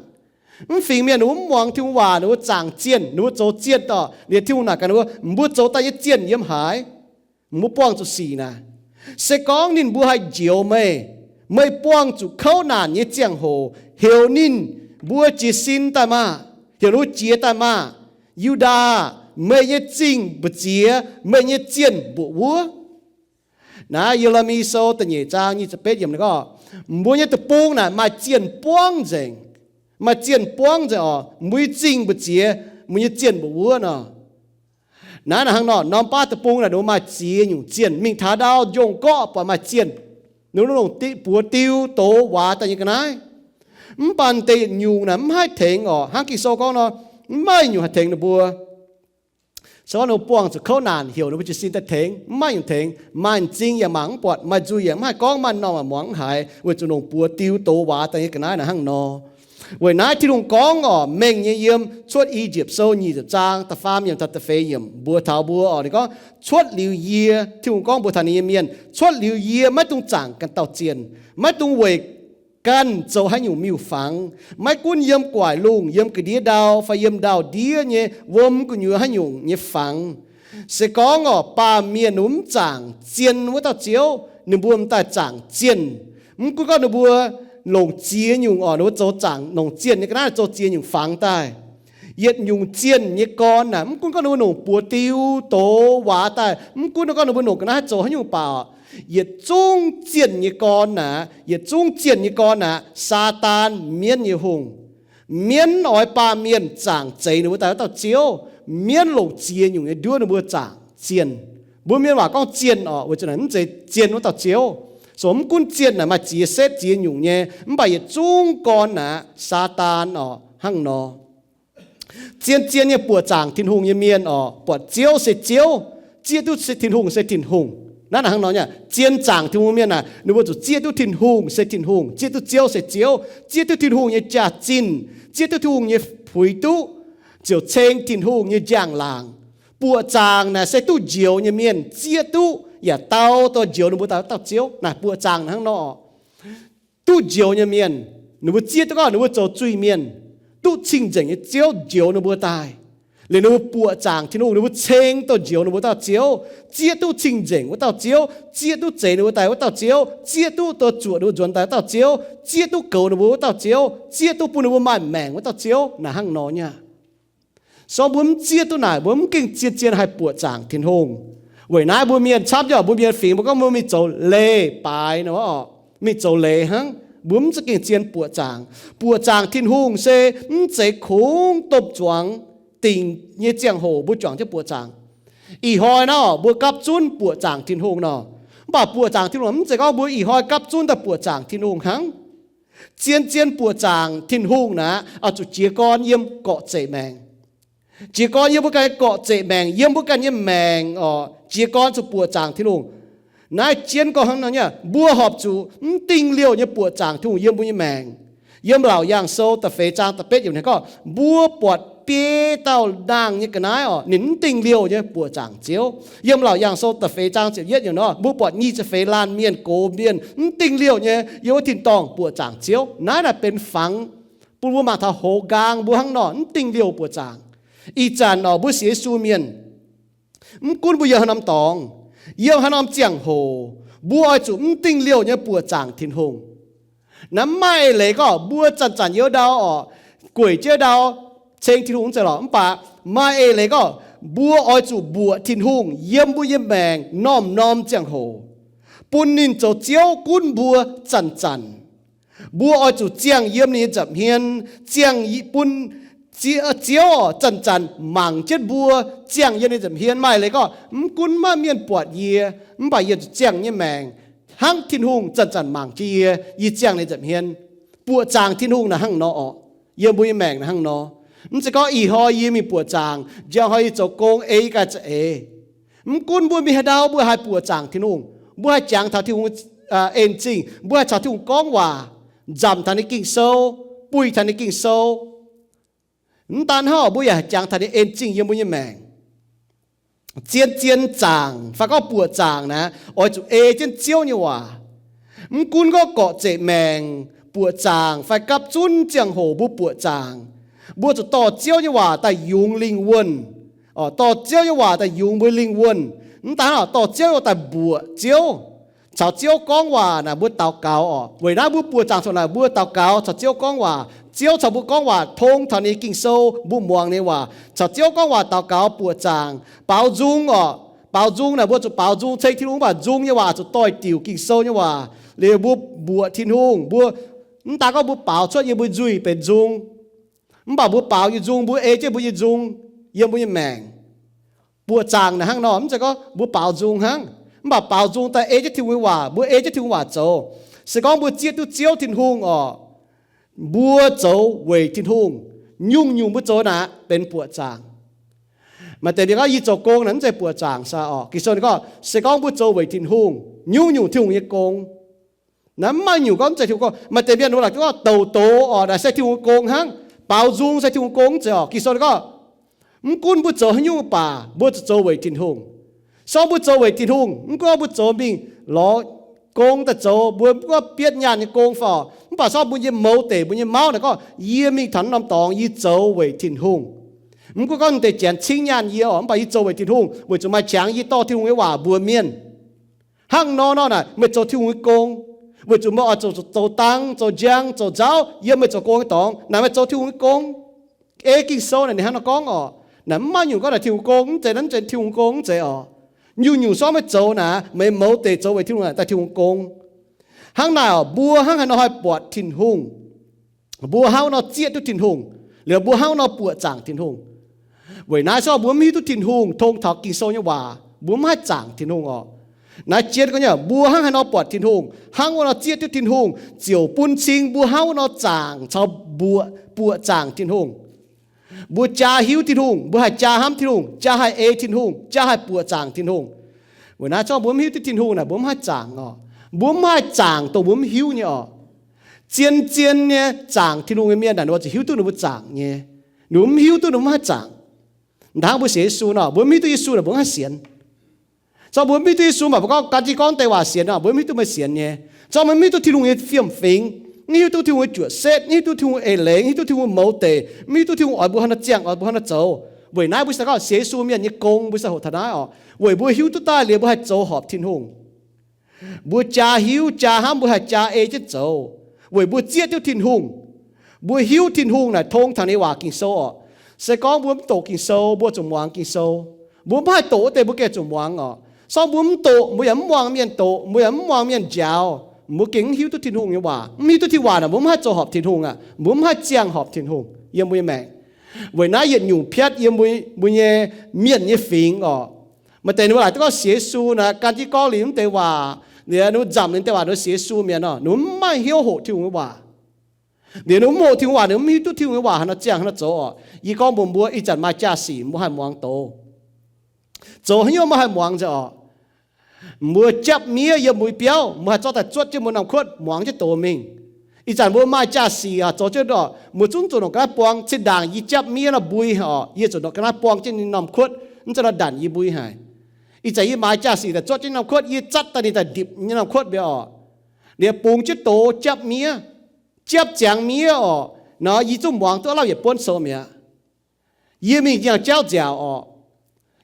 Mv fingx mienh ninh mbuo mv muangx Tin-Hungh waac, ninh mbuo zaangc zienh, ninh mbuo zoux zienh orqc. Liuz Tin-Hungh naaic gaax ninh mbuo, mbuo zoux daaih nyei zienh yiem haaix? Mbuo buangh zuqc sic naaic. Se gorngv ninh mbuo haih njoux meih, meih buangh zuqc kouv naanc nyei ziangh hoc, heuc ninh mbuo jiez sin daaih maah! Heuc ninh mbuo jiez daaih maah! Yu^ndaa, meih nyei zingh mbu'ziex, meih nyei zienh mbuoqc wuov. Naaiv Ye^le^mi Sou da'nyeic zaang nyic ziepc betv yiemc gorngv, mbuo nyei deic-bung naaic maaih zienh buangv nzengc. Maaih zienh buangv nzengc orqc, mbuo nyei zingh mbu'ziex, mbuo nyei zienh mbuoqc wuov nor. Naaiv naaic hnangv nor, norm baav deic-bung naaic ninh mbuo maaih ziex nyungc zienh. Mingh taux ndau njongc gorqv buatc maaih zienh, ninh mbuo longc buoz diu doz waax daaih nyei ga'naaiv. Mv baac deix yietc nyungc naaic mv haih tengx orqc. Hnangv Ging-Sou gorngv nor, mv maaih nyungc haih tengx ninh mbuo. Se gorngv ninh mbuo buangh zuqc kouv naanc, heuc ninh mbuo jiez sin daaih tengx, mv maaih nyungc tengx. Maaih m'zing yaac mangc mv buatc, maaih nzuih yaac mv haih gorngv, maaih m'normh yaac muangx mv haiz, weic zuqc longc buoz diu doz waax daaih nyei ga'naaiv naaic hnangv nor. Weic naaiv Tin-Hungh gorngv oc, mengh nyei yiem Cuotv I^yipv Sou nyic ziepc zaang da'faam yiemc taux da'feix yiemc mbuox taux mbuo oc, ninh gorngv, cuotv liuz yie, Tin-Hungh gorngv mbuox taux ninh nyei mienh, cuotv liuz yie maiv dungx zaangc ganh dauh zienh, maiv dungx weic ganh zoux haaix nyungc miuc-fangx, maiv gunv yiem guaaic lungh, yiem ga'ndiev ndau, fai yiem ndau-ndiev nyei wuom gu'nyuoz haaix nyungc nyei fangx. Se gorngv oc, baamh mienh ninh mbuo mv zaangc zien wuov dauh Ziouv, ninh mbuo m'daaih zaangc zienh. Mv gunv gorngv ninh mbuo longc ziex nyungc oc, ninh mbuo zoux zaangc longc zienh nyei ga'naaiv zoux ziex nyungc fangx daaih. Yietc nyungc zienh nyei gorn naaic, mv gunv gorngv ninh mbuo longc buoz diu doz waac daaih, mv gunv gorngv ninh mbuo longc ga'naaiv zoux haaix nyungc baac, yietc zungv zienh nyei gorn naaic, yietc zungv zienh nyei gorn naaic, Saadaan, mienv nyei hungh. Mienv oix baamh mienh zaangc zeix ninh mbuo daaih wuov dauh Ziouv. Mienv longc ziex nyungc nyei nduov ninh mbuo zaangc zienh. Mbuo mienh waac gorngv zienh oc, weic zuqc naaic mv zeiz zien wuov dauh Ziouv. So mv gunv zienh naaic maaih ziex setv ziex nyungc nyei, mv baac yietc zungv gorn naaic, Saadaan oc, hnangv nor. Zien-zien nyei buoqc zaangc Tin-Hungh nyei mienh oc, buatc Ziouv se Ziouv, zieqv duqv Tin-Hungh se Tin-Hungh. Naaiv hnangv nor nyei, zien zaangc Tin-Hungh mienh naaic, ninh mbuo zuqc zieqv duqv Tin-Hungh se Tin-Hungh, zieqv duqv Ziouv se Ziouv, zieqv duqv Tin-Hungh nyei jaax-zinh, zieqv duqv Tin-Hungh nyei puix duqv, ziouc ceng Tin-Hungh nyei njang-laangc. Buoqc zaangc naaic se duqv njoux nyei mienh zieqv duqv yaac dau dorh njoux ninh mbuo daaih wuov dauh Ziouv. Naaic buoqc zaangc hnangv nor. Duqv njoux nyei mienh, ninh mbuo zieqv duqv gorngv ninh mbuo zoux zuiz-mienh, duqv cing-nzengc nyei Ziouv njoux ninh mbuo daaih. Liuz ninh mbuo buoqc zaangc Tin-Hungh, ninh mbuo ceng dorh njoux ninh mbuo dauh Ziouv, zieqv duqv cing-nzengc wuov dauh Ziouv, zieqv duqv zeix ninh mbuo daaih wuov dauh Ziouv, zieqv duqv dorh zuoqc ninh mbuo nzuonx daaih wuov dauh Ziouv, zieqv duqv goux ninh mbuo wuov dauh Ziouv, zieqv duqv bun ninh mbuo maaih maengc wuov dauh Ziouv. Naaic hnangv nor nyei. Song mbuo mv zieqv duqv naaic, mbuo mv gengh zien-zien haih buoqc zaangc Tin-Hungh. Weic naaiv mbuo mienh camv nyei, mbuo mienh fingx mbuo gorngv mbuo mingh zoux leiz-baaix nor, mingh zoux leiz hnangv, mbuo mv za'gengh zien buoqc zaangc. Buoqc zaangc Tin-Hungh se mv zeiz kungx domh zuangx dingc nyei ziangh hoc mbuo juangc jienv buoqc zaangc. Ih hnoi naaiv mbuo gapv zunv buoqc zaangc Tin-Hungh nor, mv baac buoqc zaangc Tin-Hungh mv zeiz gorngv mbuo ih hnoi gapv zunv daaih buoqc zaangc Tin-Hungh hnangv. Zien-zien buoqc zaangc Tin-Hungh naaic, oix zuqc jiez gorn yiem gorqv-zeqc maengc. Jiez gorn yiem mbuo ganh gorqv-zeqc maengc, yiem mbuo ganh nyei maengc oc, jiez gorn zuqc buoqc zaangc Tin-Hungh. Naaiv jienv gorngv hnangv nor nyei, mbuo horpc zuqc mv dingh liouh nyei buoqc zaangc Tin-Hungh yiem mbuo nyei maengc. Yiem Laauc Yaangh Sou da'feix zaang da'betv yiemc ninh gorngv, mbuo buatc biei dauh nangh nyei ga'naaiv oc, ninh mv dingh liouh nyei buoqc zaangc Ziouv. Yiem Laauc Yaangh Sou da'feix zaang ziepc yietv yiemc nor, mbuo buatc nyic ziepc feix laanh mienh, gox mienh, mv dingh liouh nyei yiem wuov tin-dorngh buoqc zaangc Ziouv. Naaiv naaic benx fangx bun mbuo mangc taux hoz nqaang mbuo hnangv nor mv dingh liouh buoqc zaangc. Ih zanc oc, mbuo sienx Yesu mienh, mv gunv mbuo yiem haaix norm dorngx, yiem haaix norm ziangh hoc, mbuo oix zuqc mv dingh liouh nyei buoqc zaangc Tin-Hungh. Naaiv mv maaih eix leiz gorngv mbuo zanc-zanc yiem ndau oc, gueic jienv ndau ceng Tin-Hungh mv zeiz lorqc. Mv baac maaih eix leiz gorngv mbuo oix zuqc mbuoqc Tin-Hungh yiem mbuo nyei maengc norm-norm ziangh hoc, bun ninh zoux Ziouv gunv mbuo zanc-zanc. Mbuo oix zuqc ziangh yiem ninh nyei nza'hmien, ziangh bun Ziouv zanc-zanc mangc jienv mbuo, ziangh yiem ninh nza'hmien. Maaih leiz gorngv, mv gunv maaih mienh buatc yie, mv baac yie zuqc ziangh nyei maengc, hnangv Tin-Hungh zanc-zanc mangc jienv yie, yie ziangh ninh nza'hmien. Buoqc zaangc Tin-Hungh naaic hnangv nor oc. Yiem mbuo nyei maengc naaic hnangv nor. Mv zeiz gorngv ih hnoi yie mingh buoqc zaangc, njang hnoi yie zoux gong ei yie ganh za'eix. Mv gunv mbuo mingh haaix ndau mbuo haih buoqc zaangc Tin-Hungh, mbuo haih jangx taux Tin-Hungh en zingh, mbuo haih caux Tin-Hungh gorngv waac, nzamc taux ninh Ging-Sou, buih taux ninh Ging-Sou. Mv daan hnangv, mbuo yaac haih jangx taux ninh en zingh yiem mbuo nyei maengc. Zien-zien zaangc fai gorngv buoqc zaangc naaic, oix zuqc ei jienv Ziouv nyei waac. Mv gunv gorngv gorqv-zeqc maengc, buoqc zaangc fai gapv zunv ziangh hoc mbuo buoqc zaangc, mbuo zuqc dorh Ziouv nyei waac daaih yungz lingh wuonh. Dorh Ziouv nyei waac daaih yungz mbuo lingh wuonh. Mv daan hnangv, dorh Ziouv nyei waac daaih mbuoqc Ziouv, caux Ziouv gorngv waac naaic mbuo daux gaux oc. Weic naaiv mbuo buoqc zaangc corc naaic mbuo daux gaux caux Ziouv gorngv waac. Ziouv caux mbuo gorngv waac tong taux ninh Ging-Sou, mbuo muangx ninh waac, caux Ziouv gorngv waac daux gaux buoqc zaangc. Baaux nzung oc. Baaux nzung naaic mbuo zuqc baaux nzung ceng Tin-Hungh, mv baac nzung nyei waac zuqc doix-diuc Ging-Sou nyei waac. Liuz mbuo mbuoqc Tin-Hungh, mbuo mv daan gorngv mbuo baaux cuotv yiem mbuo nzuih benx nzung, mv baac mbuo baaux nyei nzung mbuo ei jienv mbuo nyei nzung yiem mbuo nyei maengc. Buoqc zaangc naaic hnangv nor, mv zeiz gorngv mbuo baaux nzung hnangv, mv baac baaux nzung daaih ei jienv Tin-Hungh nyei waac, mbuo ei jienv Tin-Hungh waac zoux. Se gorngv mbuo zieqv duqv Ziouv Tin-Hungh oc, mbuo zoux weic Tin-Hungh, nyungc-nyungc mbuo zoux naaic benx buoqc zaangc. Maaih deix mienh gorngv yie zoux gong naaic mv zeiz buoqc zaangc saah oc. Ging-Sou ninh gorngv se gorngv mbuo zoux weic Tin-Hungh, nyungc-nyungc Tin-Hungh nyei gong, Naaiv mv maaih nyungc gorngv mv zeiz Tin-Hungh gong. Maaih deix mienh wuov laaic gorngv douc doz orqc, naaic se Tin-Hungh gong hnangv. Baaux nzung se Tin-Hungh gong mv zeiz orqc. Ging-Sou gorngv, mv gunv mbuo zoux haaix nyungc baac mbuo zuqc zoux weic Tin-Hungh. Se gorngv mbuo zoux weic Tin-Hungh, mv gunv mbuo zoux mingh lorz gong daaih zoux, mbuo mv gunv bietv nyaanh nyei gong fai orqc, mv baac se gorngv mbuo nyei mouz deic, mbuo nyei mauv naaic gorngv, yie mingh taux naaiv norm dorngx yie zoux weic Tin-Hungh. Mv gunv gorngv deix janx cingv nyaanh yie orqc, mv baac yie zoux weic Tin-Hungh, weic zuqc maaih qangx yie dorh Tin-Hungh nyei waac mbuox mienh. Hnangv nor nor naaic meih zoux Tin-Hungh nyei gong, weic zuqc meih oix zoux, zoux dang, zoux njang, zoux nzauv, yiem meih zoux gong nyei dorngx, naaic meih zoux Tin-Hungh nyei gong. Ei Ging-Sou naaic ninh hnangv nor gorngv orqc. Naaic mv maaih nyungc gorngv naaic Tin-Hungh gong mv zeiz, naaiv mv zeiz Tin-Hungh gong mv zeiz orqc. Nyungc-nyungc se gorngv meih zoux naaic, meih mouz deic zoux weic Tin-Hungh naaic daaih Tin-Hungh gong. Hnangv naaic orqc, mbuo hnangv haaix nor haih buatc Tin-Hungh? Mbuo hnangv nor zieqv duqv Tin-Hungh, liuz mbuo hnangv nor buoqc zaangc Tin-Hungh? Weic naaiv se gorngv mbuo mv hiuv duqv Tin-Hungh, tong taux Ging-Sou nyei waac mbuo mv haih zaangc Tin-Hungh orqc. Naaiv jienv gorngv nyei, mbuo hnangv haaix nor buatc Tin-Hungh, hnangv wuov nor zieqv duqv Tin-Hungh, ziouc bun cing mbuo hnangv wuov nor zaangc caux mbuoqc, buoqc zaangc Tin-Hungh. Mbuo jaa hiuv Tin-Hungh, mbuo haih jaa hnamv Tin-Hungh, jaa haih ei Tin-Hungh, jaa haih buoqc zaangc Tin-Hungh. Weic naaiv se gorngv mbuo mv hiuv duqv Tin-Hungh naaic mbuo mv haih zaangc orqc. Mbuo mv haih zaangc dongh mbuo mv hiuv nyei orqc. Zien-zien nyei zaangc Tin-Hungh nyei mienh naaic ninh oix zuqc hiuv duqv ninh mbuo zaangc nyei. Ninh mbuo mv hiuv duqv ninh mbuo mv haih zaangc. Hnangv mbuo sienx Yesu nor, mbuo mv hiuv duqv Yesu naaic mbuo mv haih sienx. Se gorngv mbuo mv hiuv duqv Yesu mv baac mbuo gorngv gan jienv gorngv deix waac sienx nor, mbuo mv hiuv duqv meih sienx nyei. Se gorngv mbuo mv hiuv duqv Tin-Hungh nyei fiem-fingx, mv hiuv duqv Tin-Hungh nyei juoqc setv, mv hiuv duqv Tin-Hungh eix leiz, mv hiuv duqv Tin-Hungh mouz deic, mv hiuv duqv Tin-Hungh oix mbuo hnangv nor ziangh, oix mbuo hnangv nor zoux. Weic naaiv mbuo se gorngv sienx Yesu mienh nyei gong, mbuo se hoqc taux naaiv orqc. Weic mbuo hiuv duqv daaih liuz mbuo haih zoux horpc Tin-Hungh. Mbuo jaa hiuv jaa hnamv mbuo haih jaa ei jienv zoux, weic mbuo zieqv duqv Tin-Hungh. Mbuo hiuv Tin-Hungh naaic tong taux ninh waac Ging-Sou orqc. Se gorngv mbuo mv doqc Ging-Sou mbuo zuqc muangx Ging-Sou. Mbuo mv haih doqc wuov deix mbuo gengh zuqc muangx orqc. Se gorngv mbuo mv doqc mbuo yaac mv muangx mienh doqc, mbuo yaac mv muangx mienh njaaux, mbuo gengh mv hiuv duqv Tin-Hungh nyei waac. Mv hiuv duqv Tin-Hungh waac naaic mbuo mv haih zoux horpc Tin-Hungh aqv, mbuo mv haih ziangh horpc Tin-Hungh yiem mbuo nyei maengc. Weic naaiv yietc nyungc piatv yiem mbuo, mbuo nyei mienh nyei fingx orqc. Maaih deix ninh mbuo laaic duqv gorngv sienx Yesu naaic gan jienv gorngv liuz mv deix waac, liuz ninh mbuo nzamc liuz deix waac ninh mbuo sienx Yesu mienh nor, ninh mbuo mv maaih hnyouv hoqc Tin-Hungh nyei waac. Liuz ninh mbuo mv hoqc Tin-Hungh waac, ninh mbuo mv hiuv duqv Tin-Hungh nyei waac hnangv nor ziangh hnangv nor zoux orqc. Yie gorngv mbuox mbuo, ih zanc maaih jaa-sic mbuo haih muangx doz. Zoux haaix nyungc mbuo haih muangx nzengc orqc. Mbuo japv miev yiem mbuo biauv, mbuo haih zorqv daaih zuotv jienv mbuo norm kuotv muangx jienv doz mingh. Ih zanc mbuo maaih jaa-sic aqv, zoux jienv orqc, mbuo zungv zuqc ndongc ga'naaiv buang. Zinh ndaangc yie japv miev nor mbui haic orqc, yie zuqc ndongc ga'naaiv buang jienv ninh norm kuotv, mv zeiz nor ndanc yie mbui haic. Ih zanc yie maaiz jaa-sic daaih zuotv jienv norm kuotv, yie zatv daaih ninh daaih ndipc nyei norm kuotv mi'aqv orqc. Liuz bungx jienv doz japv miev, japv ziangx miev orqc, nor yie zungv muangx duqv lauh yietc buonv sou mi'aqv. Yie mingh yangh jauv nziaauc orqc.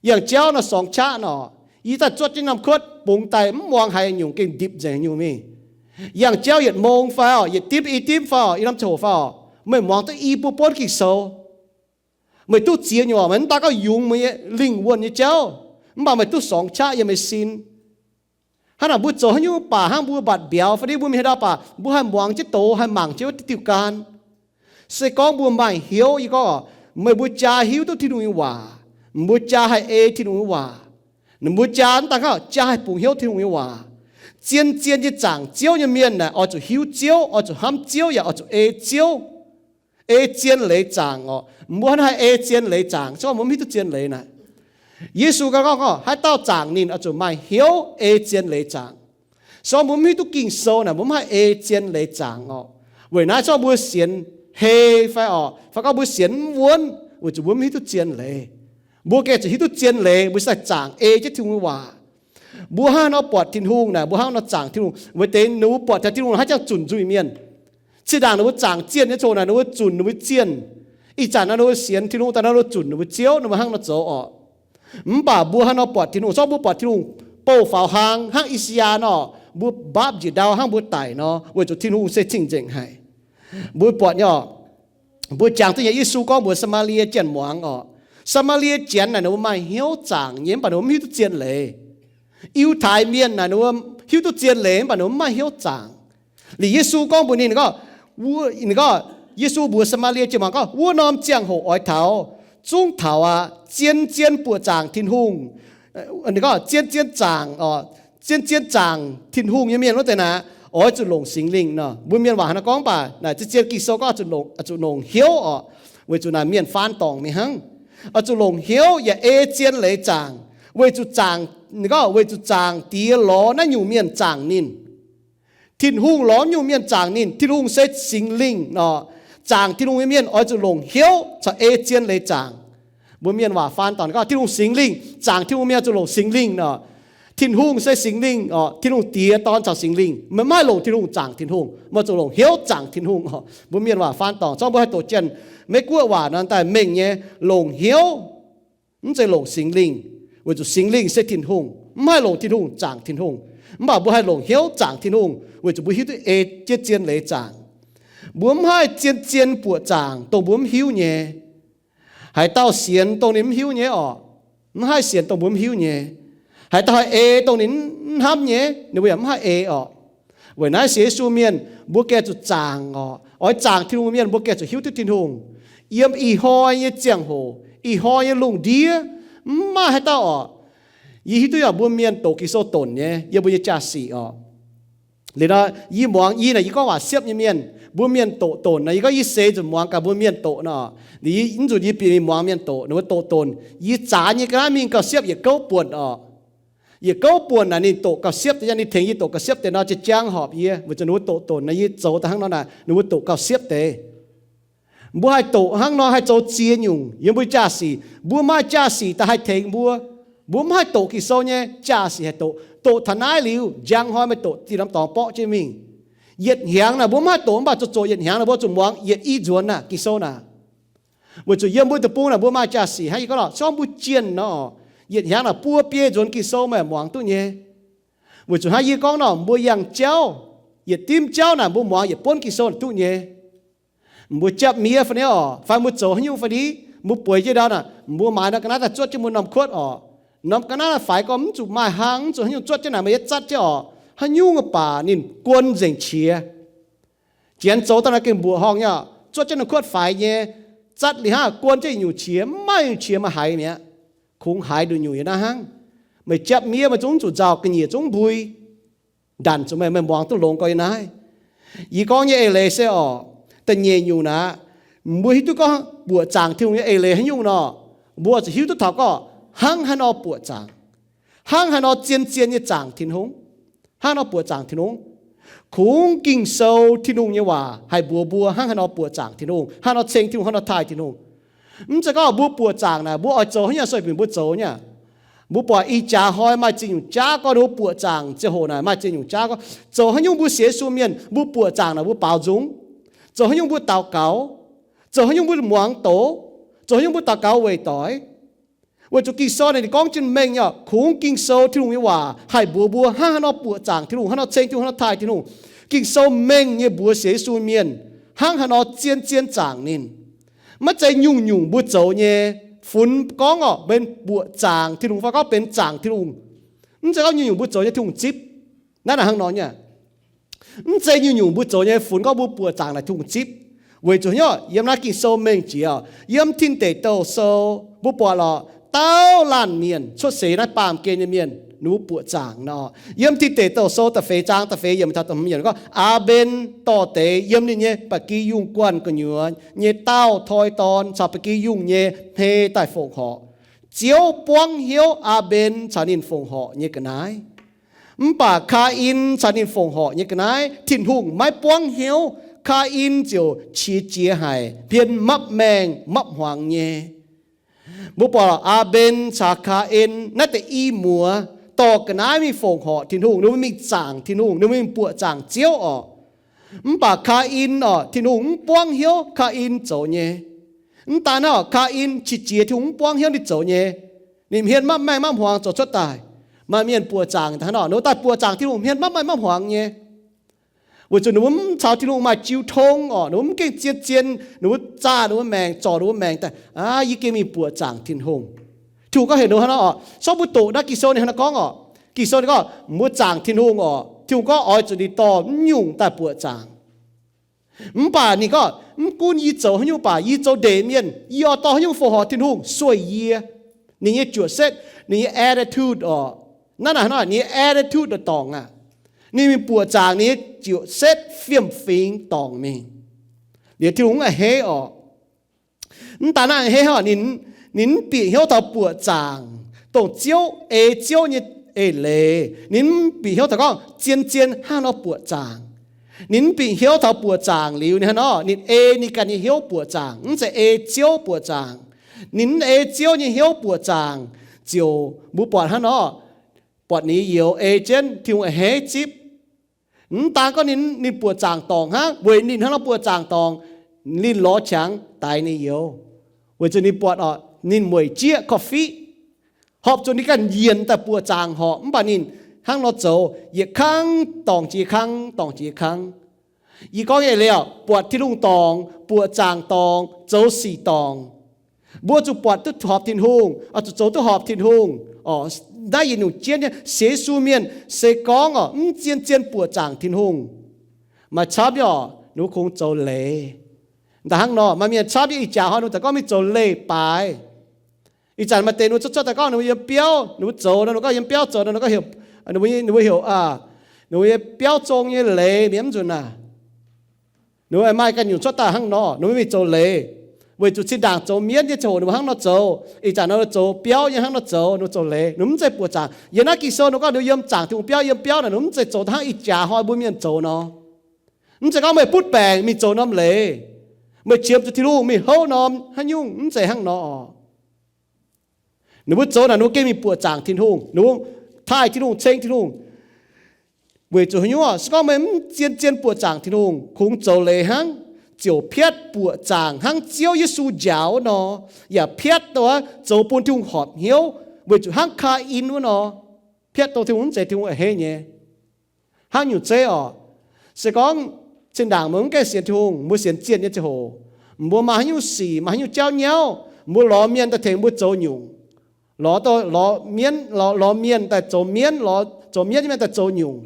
Yangh jauv nor sorngx qaqv nor, yie daaih zuotv jienv norm kuotv bungx daaih mv muangx haaix nyungc, gengh ndipc nzengc nyungc mingh. Yangh jauv yietc mong fai orqc, yietc dimv i dimv fai orqc, i norm ziangh hoc fai orqc, meih muangx duqv i buo buonv Ging-Sou. Meih duqv ziex nyungc orqc, meih mv daan gorngv yungz meih nyei lingh wuonh nyei jauv, mv baac meih duqv sorngx qaqv yiem meih sin. Hnangv naaic mbuo zoux haaix nyungc baac hnangv mbuo mbatc mbiauz fai ni mbuo mingh haaix ndau baac mbuo haih muangx jienv doz, haih mangc jienv wuov diuh diuh gan. Se gorngv mbuo maaih hnyouv, yie gorngv orqc, meih mbuo jaa hiuv duqv Tin-Hungh nyei waac, mbuo jaa haih ei Tin-Hungh nyei waac, mbuo jaa mv daan gorngv jaa haih bungx hnyouv Tin-Hungh nyei waac. Zien-zien nyei zaangc Ziouv nyei mienh naaic oix zuqc hiuv Ziouv, oix zuqc hnamv Ziouv, yaac oix zuqc ei Ziouv. Ei zien leiz zaangc orqc. Mbuo hnangv haih ei zien leiz zaangc, se gorngv mbuo mv hiuv duqv zien leiz naaic. Yesu ganh gorngv orqc, haaix dauh zaangc ninh oix zuqc maaih hnyouv ei zien leiz zaangc. Se gorngv mbuo mv hiuv duqv Ging-Sou naaic, mbuo mv haih ei zien leiz zaangc orqc. Weic naaiv se gorngv mbuo sienx hei fai orqc, fai gorngv mbuo sienx mv wuonv, weic zuqc mbuo mv hiuv duqv zien leiz. Mbuo gengh zuqc hiuv duqv zien leiz, mbuo se zaangc ei jienv Tin-Hungh nyei waac. Mbuo hnangv haaix nor buatc Tin-Hungh naaic, mbuo hnangv haaix nor zaangc Tin-Hungh. Weic deix ninh mbuo buatc taux Tin-Hungh haaix jangx zunc nzuih mienh. Zinh ndaangc ninh mbuo zaangc zienh nyei ziangh hoc naaic, ninh mbuo zunc ninh mbuo zienh. Ih zanc naaiv ninh mbuo sienx Tin-Hungh daaih naaiv, ninh mbuo zunc ninh mbuo Ziouv, ninh mbuo hnangv nor zoux orqc. Mv baac mbuo hnangv haaix nor buatc Tin-Hungh? Se gorngv mbuo buatc Tin-Hungh bouh faaux hlang hnangv I^saa^yaa nor, mbuo mbaapv njiec ndau hnangv mbuo daic nor, weic zuqc Tin-Hungh se cing-nzengc haic. Mbuo buatc nyei orqc, mbuo jangx duqv nyei Yesu gorngv mbuox Saa^maa^lie Janx muangx orqc. Saa^maa^lie Janx naaic ninh mbuo maaih hnyouv zaangc nyei, mv baac ninh mbuo mv hiuv duqv zien leiz. Yiutai Mienh naaic ninh mbuo hiuv duqv zien leiz, mv baac ninh mbuo mv maaih hnyouv zaangc. Liuz Yesu gorngv mbuox ninh, ninh gorngv, ninh gorngv, Yesu mbuox Saa^maa^lie Janx muangx gorngv, wuov norm ziangh hoc oix taux, zungv taux aqv, zien-zien buoqc zaangc Tin-Hungh. Ninh gorngv zien-zien zaangc, zien-zien zaangc Tin-Hungh nyei mienh wuov deix naaic, oix zuqc longc Singx Lingh nor. Mbuo mienh waac hnangv naaiv gorngv baac naaic, zien-zien Ging-Sou gorngv zuqc longc, zuqc longc hnyouv orqc, weic zuqc naaic mienh faan dorngc mingh hnangv. Oix zuqc longc hnyouv yaac ei zien leiz zaangc, weic zuqc zaangc, ninh gorngv weic zuqc zaangc Diex lorz naaiv nyungc mienh zaangc ninh. Tin-Hungh lorz nyungc mienh zaangc ninh. Tin-Hungh se Singx Lingh nor. Zaangc Tin-Hungh nyei mienh oix zuqc longc hnyouv caux ei zien leiz zaangc. Mbuo mienh waac faan dorngc gorngv Tin-Hungh Singx Lingh, zaangc Tin-Hungh mienh zuqc longc Singx Lingh nor. Tin-Hungh se Singx Lingh oc. Tin-Hungh Diex, Dorn caux Singx Lingh. Meih maiv haih longc Tin-Hungh zaangc Tin-Hungh, meih zuqc longc hnyouv zaangc Tin-Hungh oc. Mbuo mienh waac faan dorngc, zorqv mbuo haih doqc Janx-Meiv Guoqv waac nor daaih mengh nyei, longc hnyouv, mv zeiz longc Singx Lingh, weic zuqc Singx Lingh se Tin-Hungh, mv haih longc Tin-Hungh zaangc Tin-Hungh. Mv baac mbuo haih longc hnyouv zaangc Tin-Hungh, weic zuqc mbuo hiuv duqv ei jienv zien leiz zaangc. Mbuo mv haih zien-zien buoqc zaangc dongh mbuo mv hiuv nyei. Haaix dauh sienx dongh ninh mv hiuv nyei oc, mv haih sienx dongh mbuo mv hiuv nyei. Haaix dauh haih ei dongh ninh mv hnamv nyei, ninh mbuo yaac mv haih ei oc. Weic naaiv sienx Yesu mienh mbuo gengh zuqc zaangc oc. Oix zaangc Tin-Hungh mienh mbuo gengh zuqc hiuv duqv Tin-Hungh. Yiem ih hnoi nyei ziangh hoc, ih hnoi nyei lungh ndiev, mv maaih haaix dauh oc. Yie hiuv duqv yaac mbuo mienh doqc Ging-Sou donc nyei yiem mbuo nyei jaa-sic oc. Liuz nor yie muangx, yie naaic yie gorngv waac siepv nyei mienh, mbuo mienh doqc donc naaic, yie gorngv yie seix nzunc muangx gaax mbuo mienh doqc nor, mv nzunc yie bieqc mingh muangx mienh doqc, ninh mbuo doqc donc, yie zaanx nyei ga'naaiv mingh gauh siepv yietc gouv buonc oc. Yietc gouv buonc naaic ninh doqc gauh siepv deix, yaac ninh tengx yie doqc gauh siepv deix nor, jiex jangv horpc yie, weic zuqc ninh mbuo doqc donc naaic, yie zoux daaih hnangv nor naaic, ninh mbuo doqc gauh siepv deix. Mbuo haih doqc hnangv nor haih zoux ziex nyungc yiem mbuo jaa-sic. Mbuo maaih jaa-sic daaih haih tengx mbuo. Mbuo mv haih doqc Ging-Sou nyei, jaa-sic haih doqc. Doqc taux naaiv liuz, njang hnoi meih doqc zinh norm dorngx borqv jienv mingh. Yietc hnyangx naaic mbuo mv haih doqc, mv baac zoqc zoqc yietc hnyangx naaic mbuo zuqc muangx yietc i nzuonx naaic Ging-Sou naaic. Weic zuqc yiem mbuo deic-bung naaic mbuo maaih jaa-sic hnangv yie gorngv lorqc, se gorngv mbuo jienh nor, yietc hnyangx naaic buo biei nzuonx Ging-Sou meih muangx duqv nyei. Weic zuqc hnangv yie gorngv nor, mbuo yangh jauv, yietc dimv jauv naaic mbuo muangx yietc buonv Ging-Sou duqv nyei. Mbuo japv miev fai ni oc, fai mbuo zoux haaix nyungc fai ni, mbuo bueix jienv ndau naaic, mbuo maaiz norm ga'naaiv daaih zuotv jienv mbuo norm kuotv oc. Norm ga'naaiv naaic faix gorngv mv zuqc maaih hlang, mv zuqc haaix nyungc zuotv jienv naaic, meih yietv zatv jienv oc. Haaix nyungc baac ninh guon nzengc qiex. Janx zoux daaih naaic gengh mbuoqc horngh nyei oc, zuotv jienv norm kuotv faix nyei, zatv liuz hnangv guon jienv nyungc qiex, mv maaih nyungc qiex maaih haiz mi'aqv. Kungx haiz nduqc nyungc yiem naaiv hnangv. Meih japv miev meih zungv zuqc nzauh, ga'nyiec zungv mbui. Ndanc zuqc meih, meih muangx duqv longx gorx yiem naaiv. Yie gorngv nyei eix leiz se oc, da'nyeic nyungc naaic, mbuo hiuv duqv gorngv buoqc zaangc Tin-Hungh nyei eix leiz haaix nyungc nor, mbuo zuqc hiuv duqv taux gorngv hnangv haaix nor buoqc zaangc, hnangv haaix nor zien-zien nyei zaangc Tin-Hungh, hnangv haaix nor buoqc zaangc Tin-Hungh. Kungx Ging-Sou Tin-Hungh nyei waac haih mbuox mbuo hnangv haaix nor buoqc zaangc Tin-Hungh, hnangv haaix nor ceng Tin-Hungh, hnangv haaix nor taaih Tin-Hungh. Mv zeiz gorngv mbuo buoqc zaangc naaic mbuo oix zoux hnangv yaac sueih bienh mbuo zoux nyei. Mbuo buatc ih jaax hnoi maaih ziex nyungc jaav gorngv ninh mbuo buoqc zaangc ziangh hoc naaic maaih ziex nyungc jaav gorngv zoux haaix nyungc mbuo sienx Yesu mienh mbuo buoqc zaangc naaic mbuo baaux nzung, zoux haaix nyungc mbuo daux gaux, zoux haaix nyungc mbuo muangx doz, zoux haaix nyungc mbuo daux gaux weic doix. Weic zuqc Ging-Sou naaic ninh gorngv jienv mengh nyei oc. Kungx Ging-Sou Tin-Hungh nyei waac haih mbuox mbuo hnangv haaix nor buoqc zaangc Tin-Hungh, hnangv haaix nor ceng Tin-Hungh, hnangv haaix nor taaih Tin-Hungh. Ging-Sou mengh nyei mbuox sienx Yesu mienh hnangv haaix nor zien-zien zaangc ninh. Maiv zeiz nyungc-nyungc mbuo zoux nyei, funx gorngv oc benx buoqc zaangc Tin-Hungh fai gorngv benx zaangc Tin-Hungh. Mv zeiz gorngv nyungc-nyungc mbuo zoux nyei Tin-Hungh zipv. Naaiv naaic hnangv nor nyei. Mv zeiz nyungc-nyungc mbuo zoux nyei funx gorngv mbuo buoqc zaangc naaic Tin-Hungh zipv. Weic zuqc hnyouv yiem naaiv Ging-Sou mengh jiex oc, yiem Tin Deic Douh Sou mbuo buatc lorqc, dauh laanh mienh cuotv seix naaiv baamh gen nyei mienh ninh mbuo buoqc zaangc nor. Yiem Tin Deic Douh Sou da'feix zaang da'feix yiemc taux da'hmz yiemc gorngv, Aa^mben dorh deix yiem ninh nyei ba'gi yungh guanh gu'nyuoz nyei daauh toi dorn caux ba'gi yungh nyei hmei daaih fongc horc. Ziouv buangv hnyouv Aa^mben caux ninh fongc horc nyei ga'naaiv. Mv baac Kaa^in caux ninh fongc horc nyei ga'naaiv Tin-Hungh maiv buangv hnyouv. Kaa^in ziouc qiex jiez haic, hmien mapv maengh mapv hmuangx nyei. Mbuo buatc Aa^mben caux Kaa^in naaiv deix i muoz dorh ga'naaiv mingh fongc horc Tin-Hungh, ninh mbuo mingh zaangc Tin-Hungh, ninh mbuo mingh buoqc zaangc Ziouv orqc. Mv baac Kaa^in orqc, Tin-Hungh mv buangv hnyouv Kaa^in zoux nyei. Mv daan naaiv orqc, Kaa^in qiex jiez Tin-Hungh mv buangv hnyouv ninh zoux nyei. Ninh hmien mapv maengh mapv hmuangx zoux cuotv daaih. Maaih mienh buoqc zaangc daaih hnangv nor, ninh mbuo daaih buoqc zaangc Tin-Hungh hmien mapv maengh mapv hmuangx nyei. Weic zuqc ninh mbuo mv caux Tin-Hungh maaih jiu tong orqc, ninh mbuo mv gengh zien-zien, ninh mbuo zaah ninh mbuo maengc, zorc ninh mbuo maengc daaih, aa, yie gengh mingh buoqc zaangc Tin-Hungh. Tin-Hungh gorngv heuc ninh hnangv nor orqc. Sortv mbuo doqc naaiv Ging-Sou ninh hnangv nor gorngv orqc. Ging-Sou ninh gorngv mbuo zaangc Tin-Hungh orqc, Tin-Hungh gorngv oix zuqc ninh dorh mv nyungc daaih buoqc zaangc. Mv baac ninh gorngv, mv gunv yie zoux haaix nyungc baac yie zoux ndeic mienh, yie oix dorh haaix nyungc fongc horc Tin-Hungh sueih yie. Ninh nyei juoqc setv, ninh nyei attitude orqc. Naaiv naaic hnangv nor, ninh nyei attitude dorngc aqv. Ninh mingh buoqc zaangc, ninh nyei juoqc setv fiem-fingx dorngc mingh. Liuz Tin-Hungh a'hneiv orqc. Mv daan naaiv a'hneiv hnangv, ninh, ninh mv bieqc hnyouv taux buoqc zaangc, dongh Ziouv, ei Ziouv nyei eix leiz. Ninh mv bieqc hnyouv taux gorngv zien-zien hnangv nor buoqc zaangc. Ninh mv bingx hnyouv taux buoqc zaangc liuz, ninh hnangv nor, ninh ei ninh ganh nyei hnyouv buoqc zaangc, mv zeiz ei Ziouv buoqc zaangc. Ninh mv ei Ziouv nyei hnyouv buoqc zaangc, ziouc mbuo buatc hnangv nor, buatc ninh youz ei jienv Tin-Hungh a'hneiv zipv. Mv daan gorngv ninh, ninh buoqc zaangc dorngc hnangv, weic ninh hnangv nor buoqc zaangc dorngc, ninh lorz qangx daix ninh youz, weic zuqc ninh buatc orqc, ninh mueic jieqv korv-fiqv, horpc zuqc ninh ganh njiec daaih buoqc zaangc horpc, mv baac ninh hnangv nor zoux, yietc kangv dorngc jiex kangv, dorngc jiex kangv. Yie gorngv nyei leiz orqc, buatc Tin-Hungh dorngc, buoqc zaangc dorngc, zoux sic dorngc. Mbuo zuqc buatc duqv horpc Tin-Hungh, oix zuqc zoux duqv horpc Tin-Hungh. Naaiv yietc nyungc jienv nyei, sienx Yesu mienh se gorngv orqc, mv zien-zien buoqc zaangc Tin-Hungh, maaih camv nyei orqc, ninh mbuo kungx zoux leiz. Da'hnangv nor, maaih mienh camv nyei, ih jaax hnoi ninh mbuo daaih gorngv mingh zoux leiz-baaix. Ih zanc maaih deix ninh mbuo cuotv, cuotv daaih gorngv ninh mbuo yiem biauv, ninh mbuo zoux nor, ninh mbuo gorngv yiem biauv zoux nor, ninh mbuo heuc, ninh mbuo, ninh mbuo heuc, ninh mbuo yiem biauv zong nyei leiz mi'aqv, mv nzunc naaic. Ninh mbuo maaih ganh nyungc cuotv daaih hnangv nor, ninh mbuo mingh zoux leiz. Weic zuqc zinh ndaangc zoux mienv nyei ziangh hoc ninh mbuo hnangv nor zoux, ih zanc nor zoux biauv nyei hnangv nor zoux, ninh mbuo zoux leiz, ninh mbuo mv zeiz buoqc zaangc. Yiem naaiv Ging-Sou ninh gorngv ninh mbuo yiem zaangc Tin-Hungh biauv, yiem biauv naaic, ninh mbuo mv zeiz zoux hnangv ih jaax hnoi mbuo mienh zoux nor. Mv zeiz gorngv meih butv baengc mingh zoux norm leiz, meih qiemx zuqc Tin-Hungh mingh houv norm haaix nyungc, mv zeiz hnangv nor orqc. Ninh mbuo zoux naaic, ninh mbuo gengh mingh buoqc zaangc Tin-Hungh, ninh mbuo taaih Tin-Hungh, ceng Tin-Hungh. Weic zuqc haaix nyungc? Se gorngv meih mv zien-zien buoqc zaangc Tin-Hungh, kungx zoux leiz hnangv, ziouc piatv buoqc zaangc hnangv Ziouv Yesu njaaux wuov nor, yaac piatv duqv zoux bun Tin-Hungh horpc hnyouv, weic zuqc hnangv Kaa^in wuov nor, piatv duqv Tin-Hungh mv zeiz Tin-Hungh a'hneiv nyei. Hnangv nyungc zeiv orqc, se gorngv zinh ndaangc mbuo mv gaengh sienx Tin-Hungh, mbuo sienx zienh nyei ziangh hoc, mbuo maaih haaix nyungc sic, maaih haaix nyungc jauv nyauv, mbuo lorz mienh daaih tengx mbuo zoux nyungc. Lorz, lorz mienh daaih zoux mienv, zoux mienv nyei mienh daaih zoux nyungc.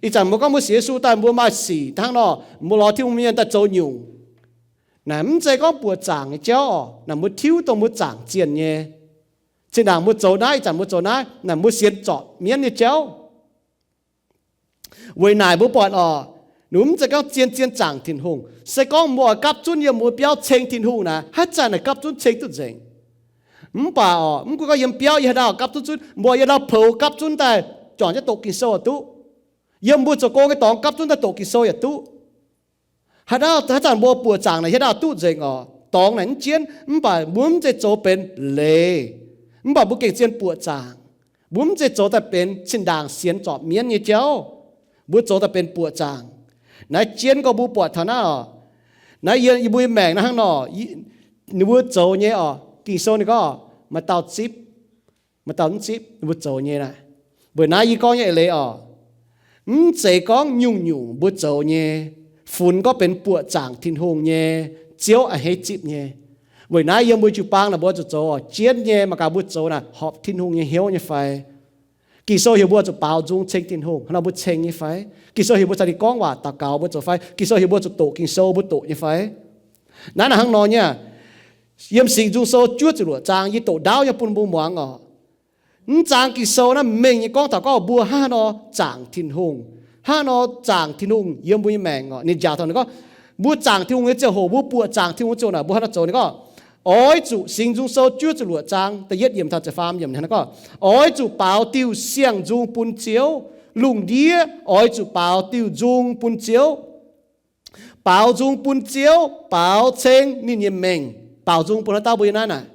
Ih zanc mbuo gorngv mbuo sienx Yesu daaih mbuo maaih sic hnangv nor, mbuo lorz Tin-Hungh mienh daaih zoux nyungc. Naaic mv zeiz gorngv buoqc zaangc nyei jauv orqc. Naaic mbuo tiuv dongh mbuo zaangc zienh nyei. Zinh ndaangc mbuo zoux naaiv, ih zanc mbuo zoux naaiv, naaic mbuo sienx zorpc mienv nyei jauv. Weic naaic mbuo buatc orqc, ninh mbuo mv zeiz gorngv zien-zien zaangc Tin-Hungh. Se gorngv mbuo oix gapv zunv yiem mbuo biauv ceng Tin-Hungh naaic, haaix zanc naaic gapv zunv ceng duqv nzengc. Mv baac orqc, mv gunv gorngv yiem biauv yiem haaix ndau gapv zunv zunv, mbuo yiem ndau poux gapv zunv daaih juangc jienv doqc Ging-Sou yaac duqv. Yiem mbuo zoux gong nyei dorngx gapv zunv daaih doqc Ging-Sou yaac duqv. Haaix ndau, haaix zanc mbuo buoqc zaangc naaic, haaix ndau duqv nzengc orqc. Dorngx naaic mv jienv, mv baac mbuo mv zeiz zoux benx leiz. Mv baac mbuo gengh zien buoqc zaangc. Mbuo mv zeiz zoux daaih benx zinh ndaangc sienx zorpc mienv nyei jauv. Mbuo zoux daaih benx buoqc zaangc. Naaiv jienv gorngv mbuo buatc taux naaiv orqc. Naaiv yie, yie mbuo nyei maengc naaiv hnangv nor, ninh mbuo zoux nyei orqc. Ging-Sou ninh gorngv maaih dauh zipv, maaih dauh mv zipv ninh mbuo zoux nyei naaic. Weic naaiv yie gorngv nyei eix leiz orqc, mv zeiz gorngv nyungc-nyungc mbuo zoux nyei funx gorngv benx buoqc zaangc Tin-Hungh nyei, Ziouv a'hneiv zipv nyei. Weic naaiv yiem mbuo jiu-baang naaic mbuo zuqc zoux orqc, jienv nyei mangc gaax mbuo zoux naaic horpc Tin-Hungh nyei hnyouv nyei fai. Ging-Sou heuc mbuo zuqc baaux nzung ceng Tin-Hungh, hnangv nor mbuo ceng nyei fai? Ging-Sou heuc mbuo caux ninh gorngv waac daux gaux mbuo zoux fai? Ging-Sou heuc mbuo zuqc doqc Ging-Sou mbuo doqc nyei fai? Naaiv naaic hnangv nor nyei. Yiem Singx Nzung Sou juov ziepc luoqc zaang, yie doqc ndaauv nyei bun mbuo muangx orqc. Mv zaang Ging-Sou naaiv mengh nyei gorngv taux gorngv mbuo hnangv haaix nor zaangc Tin-Hungh, hnangv haaix nor zaangc Tin-Hungh yiem mbuo nyei maengc orqc. Ninh njaaux taux ninh gorngv, mbuo zaangc Tin-Hungh nyei ziangh hoc, mbuo buoqc zaangc Tin-Hungh ziangh hoc naaic, mbuo hnangv haaix nor zoux? Ninh gorngv, oix zuqc, Singx Nzung Sou juov ziepc luoqc zaang da'yietv yiemc taux ziepc faam yiemc hnangv naaiv gorngv, oix zuqc baaux diuh siang-nzung bun Ziouv. Lungh ndiev oix zuqc baaux diuh nzung bun Ziouv. Baaux nzung bun Ziouv, baaux ceng ninh nyei mengh. Baaux nzung bun haaix dauh mbuo yiem naaiv naaic?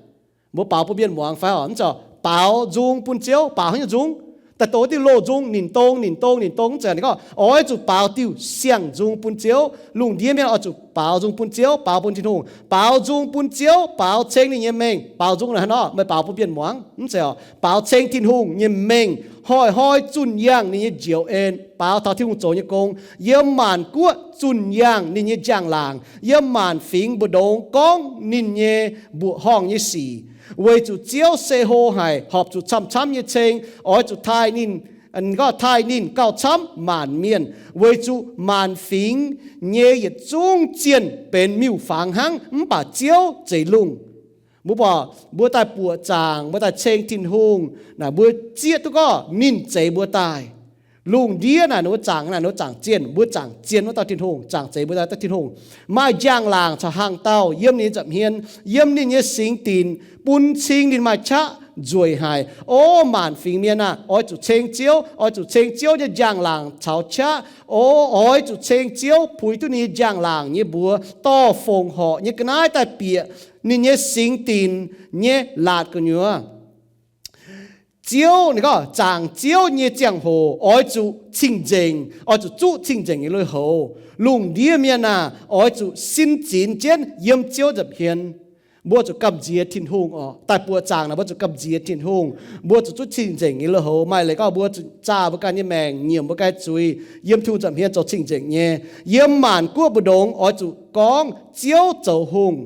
Mbuo baaux bun mienh muangx fai orqc? Mv zeiz, baaux nzung bun Ziouv. Baaux haaix nyungc nzung? Daaih doqc diuh loz-nzung, ninh dongh, ninh dongh, ninh dongh, mv zeiz. Ninh gorngv, oix zuqc baaux diuh siang-nzung bun Ziouv. Lungh ndiev mienh oix zuqc baaux nzung bun Ziouv, baaux bun Tin-Hungh. Baaux nzung bun Ziouv, baaux ceng ninh nyei mengh. Baaux nzung naaic hnangv nor, meih baaux bun mienh muangx? Mv zeiz orqc. Baaux ceng Tin-Hungh nyei mengh, hnoi-hnoi zunh yangh ninh nyei njoux en, baaux taux Tin-Hungh zoux nyei gong, yiem maanc guoqv zunh yangh ninh nyei njang-laangc, yiem maanc fingx mbu'ndongx gorngv ninh nyei mbuoqc horngh nyei sic. Weic zuqc Ziouv se hlo haic, horpc zuqc camv-camv nyei ceng, oix zuqc taaih ninh, taaih ninh gauh camv maanc mienh, weic zuqc maanc fingx nyei yietc zungv zienh benx miuc-fangx hnangv, mv baac Ziouv zeix lungh. Mbuo buatc, mbuo daaih buoqc zaangc, mbuo daaih ceng Tin-Hungh, naaic mbuo zieqv duqv gorngv ninh zeix mbuo daaih. Lungh ndiev naaic ninh mbuo zaangc, naaic ninh mbuo zaangc zienh, mbuo zaangc zienh wuov dauh Tin-Hungh, zaangc zeix mbuo daaih dauh Tin-Hungh. Maaih njang-laangc caux hnaangx-daauh yiem ninh nyei nza'hmien, yiem ninh nyei singx dinc, bun cing ninh maaih qaqv, nzueic haic. O maanc fingx mienh aah! Oix zuqc ceng Ziouv, oix zuqc ceng Ziouv nyei njang-laangc caux qaqv. O oix zuqc ceng Ziouv puix duqv ninh nyei njang-laangc nyei mbuox dorh fongc horc nyei ga'naaiv daaih bieqc ninh nyei singx dinc nyei laatc gu'nyuoz. Ziouv, ninh gorngv zaangc Ziouv nyei ziangh hoc oix zuqc cing-nzengc, oix zuqc zuqv cing-nzengc nyei lui-houx. Lungh ndiev mienh aah! Oix zuqc sin zinx jienv yiem Ziouv nza'hmien. Mbuo zuqc gamh nziex Tin-Hungh oc. Daaih buoqc zaangc naaic mbuo zuqc gamh nziex Tin-Hungh. Mbuo zuqc zuqv cing-nzengc nyei lui-houx. Maaih leiz gorngv mbuo zuqc zaah mbuo ganh nyei maengc, nyiemc mbuo ganh zuiz yiem Tin-Hungh nza'hmien zoux cing-nzengc nyei. Yiem maanc guoqv mbu'ndongx oix zuqc gorngv Ziouv zoux hungh,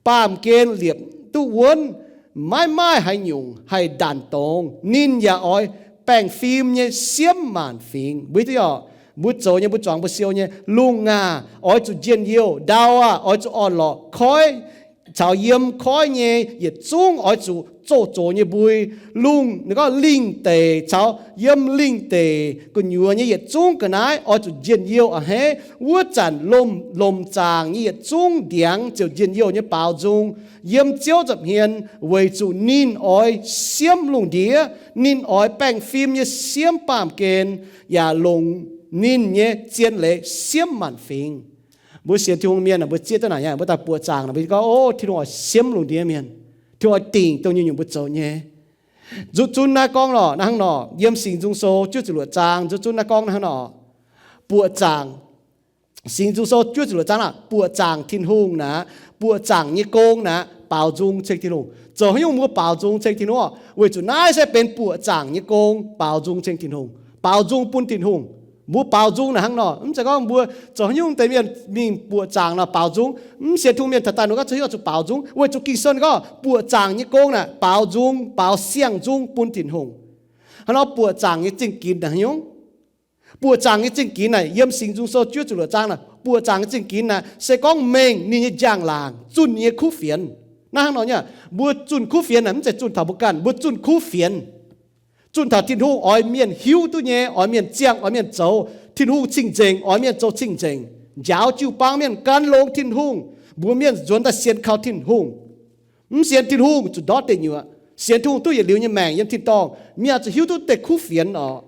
baamh gen liepc duqv wuonv, maiv maaih haaix nyungc haih ndanc dongz. Ninh yaac oix baengh fim nyei siemv maanc fingx. Mbuo hiuv duqv oc, mbuo zoux nyei, mbuo zuangx mbuo siou nyei. Lungh aah! Oix zuqc njien-youh. Ndau aah! Oix zuqc orn-lorqc. Koiv caux yiem koiv nyei yietc zungv oix zuqc zoh zox nyei mbui. Lungh, ninh gorngv lingh deic caux yiem lingh deic gu'nyuoz nyei yietc zungv ga'naaiv oix zuqc njien-youh a'hneiv. Wuov zanc lomc, lomc zaangc nyei yietc zungv ndiangx ziouc njien-youh nyei baaux nzung yiem Ziouv nza'hmien, weic zuqc ninh oix siemv lungh ndiev. Ninh oix baengh fim nyei siemv baamh gen, yaac longc ninh nyei zien leiz siemv maanc fingx. Mbuo sienx Tin-Hungh mienh aah, mbuo zieqv duqv naaic nyei, mbuo daaih buoqc zaangc naaic, mbuo gorngv, O, Tin-Hungh oix siemv lungh ndiev mienh. Tin-Hungh oix dingc dongh nyungc-nyungc mbuo zoux nyei. Nzutv zunv naaiv gorngv lorqc, naaiv hnangv nor, yiem Singx Nzung Sou juov ziepc luoqc zaang, nzutv zunv naaiv gorngv naaiv hnangv nor, buoqc zaangc. Singx Nzung Sou juov ziepc luoqc zaang aah, buoqc zaangc Tin-Hungh naaic, buoqc zaangc nyei gong naaic baaux nzung ceng Tin-Hungh. Zoux haaix nyungc mbuo baaux nzung ceng Tin-Hungh oc? Weic zuqc naaiv se benx buoqc zaangc nyei gong, baaux nzung ceng Tin-Hungh, baaux nzung bun Tin-Hungh. Mbuo baaux nzung naaic hnangv nor, mv zeiz gorngv mbuo zoux haaix nyungc deix mienh mingh buoqc zaangc nor baaux nzung. Mv sienx Tin-Hungh mienh taux daaih nor gorngv zoux haaix nyungc zuqc baaux nzung, weic zuqc Ging-Sou ninh gorngv buoqc zaangc nyei gong naaic baaux nzung, baaux siang-nzung bun Tin-Hungh. Hnangv nor buoqc zaangc nyei zingh ginx naaic haaix nyungc? Buoqc zaangc nyei zingh ginx naaic, yiem Singx Nzung Sou juov ziepc luoqc zaang naaic, buoqc zaangc nyei zingh ginx naaic se gorngv mengh ninh nyei njang-laangc, zunh ninh nyei kuv fienx. Naaiv hnangv nor nyei, mbuo zunh kuv fienx naaic mv zeiz zunh taux mbuo ganh, mbuo zunh kuv fienx, zunh taux Tin-Hungh oix mienh hiuv duqv nyei, oix mienh ziangh, oix mienh zoux. Tin-Hungh cing-nzengc, oix mienh zoux cing-nzengc, njaaux jiu-baang mienh gan longx Tin-Hungh, mbuox mienh nzuonx daaih sienx kaux Tin-Hungh. Mv sienx Tin-Hungh zuqc ndortv deic nyuoqc. Sienx Tin-Hungh duqv yietc liuz nyei maengc yiem tin-dorngh, mienh zuqc hiuv duqv deix kuv fienx oc.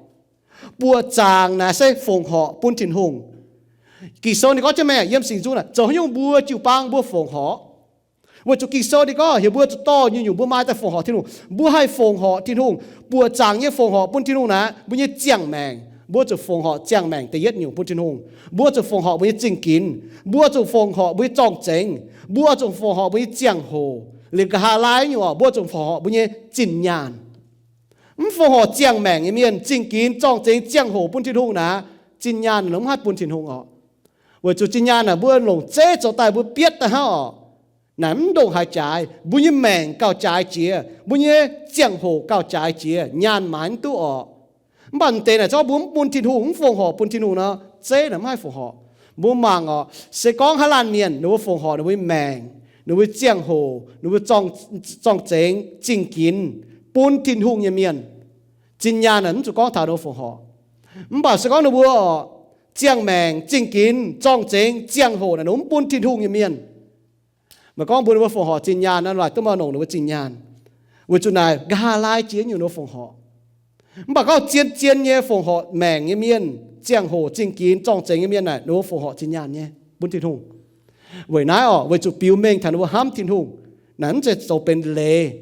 Buoqc zaangc naaic se fongc horc bun Tin-Hungh. Ging-Sou ninh gorngv jienv maengc yiem Singx Nzung naaic, zoux haaix nyungc mbuo jiu-baang mbuo fongc horc? Weic zuqc Ging-Sou ninh gorngv heuc mbuo zuqc dorh nyungc-nyungc mbuo maaih daaih fongc horc Tin-Hungh. Mbuo haih fongc horc Tin-Hungh. Buoqc zaangc nyei fongc horc bun Tin-Hungh naaic, mbuo nyei ziangh maengc, mbuo zuqc fongc horc ziangh maengc da'yietv nyungc bun Tin-Hungh. Mbuo zuqc fongc horc mbuo nyei zingh ginx. Mbuo zuqc fongc horc mbuo nyei zorng-zengx. Mbuo zuqc fongc horc mbuo nyei ziangh hoc. Liuz nqa'haav laai nyungc oc, mbuo zuqc fongc horc mbuo nyei zinh nyaanh. Mv fongc horc ziangh maengc nyei mienh, zingh ginx, zorng-zengx, ziangh hoc bun Tin-Hungh naaic, zinh nyaanh naaic mv haih bun Tin-Hungh oc. Weic zuqc zinh nyaanh naaic mbuo longc zeiv zoux daaih, mbuo bietv daaih hnangv oc. Naaic mv ndongc haaix jaaix. Mbuo nyei maengc gauh jaaix jiex, mbuo nyei ziangh hoc gauh jaaix jiex, nyaanh maaiz mv duqv oc. Mv baac deix naaic zorqv mbuo mv bun Tin-Hungh, mv fongc horc bun Tin-Hungh nor, zeiv naaic mv haih fongc horc. Mbuo mangc oc, se gorngv haaix laanh mienh ninh mbuo fongc horc ninh mbuo nyei maengc, ninh mbuo ziangh hoc, ninh mbuo zorng-zengx, zingh ginx, bun Tin-Hungh nyei mienh, zinh nyaanh naaic mv zuqc gorngv taux ninh mbuo fongc horc. Mv baac se gorngv ninh mbuo oc, ziangh maengc, zingh ginx, zorng-zengx, ziangh hoc naaic ninh mbuo mv bun Tin-Hungh nyei mienh, meih gorngv mbuo ninh mbuo fongc horc zinh nyaanh nor, laaic duqv maiv longc ninh mbuo zinh nyaanh. Weic zuqc naaic nqa'haav laai jiex nyungc ninh mbuo fongc horc. Mv baac gorngv zien-zien nyei fongc horc maengc nyei mienh, ziangh hoc, zingh ginx, zorng-zengx nyei mienh naaic, ninh mbuo fongc horc zinh nyaanh nyei bun Tin-Hungh. Weic naaiv oc, weic zuqc biux mengh taux ninh mbuo hnamv Tin-Hungh. Naaic mv zeiz zoux benx leiz.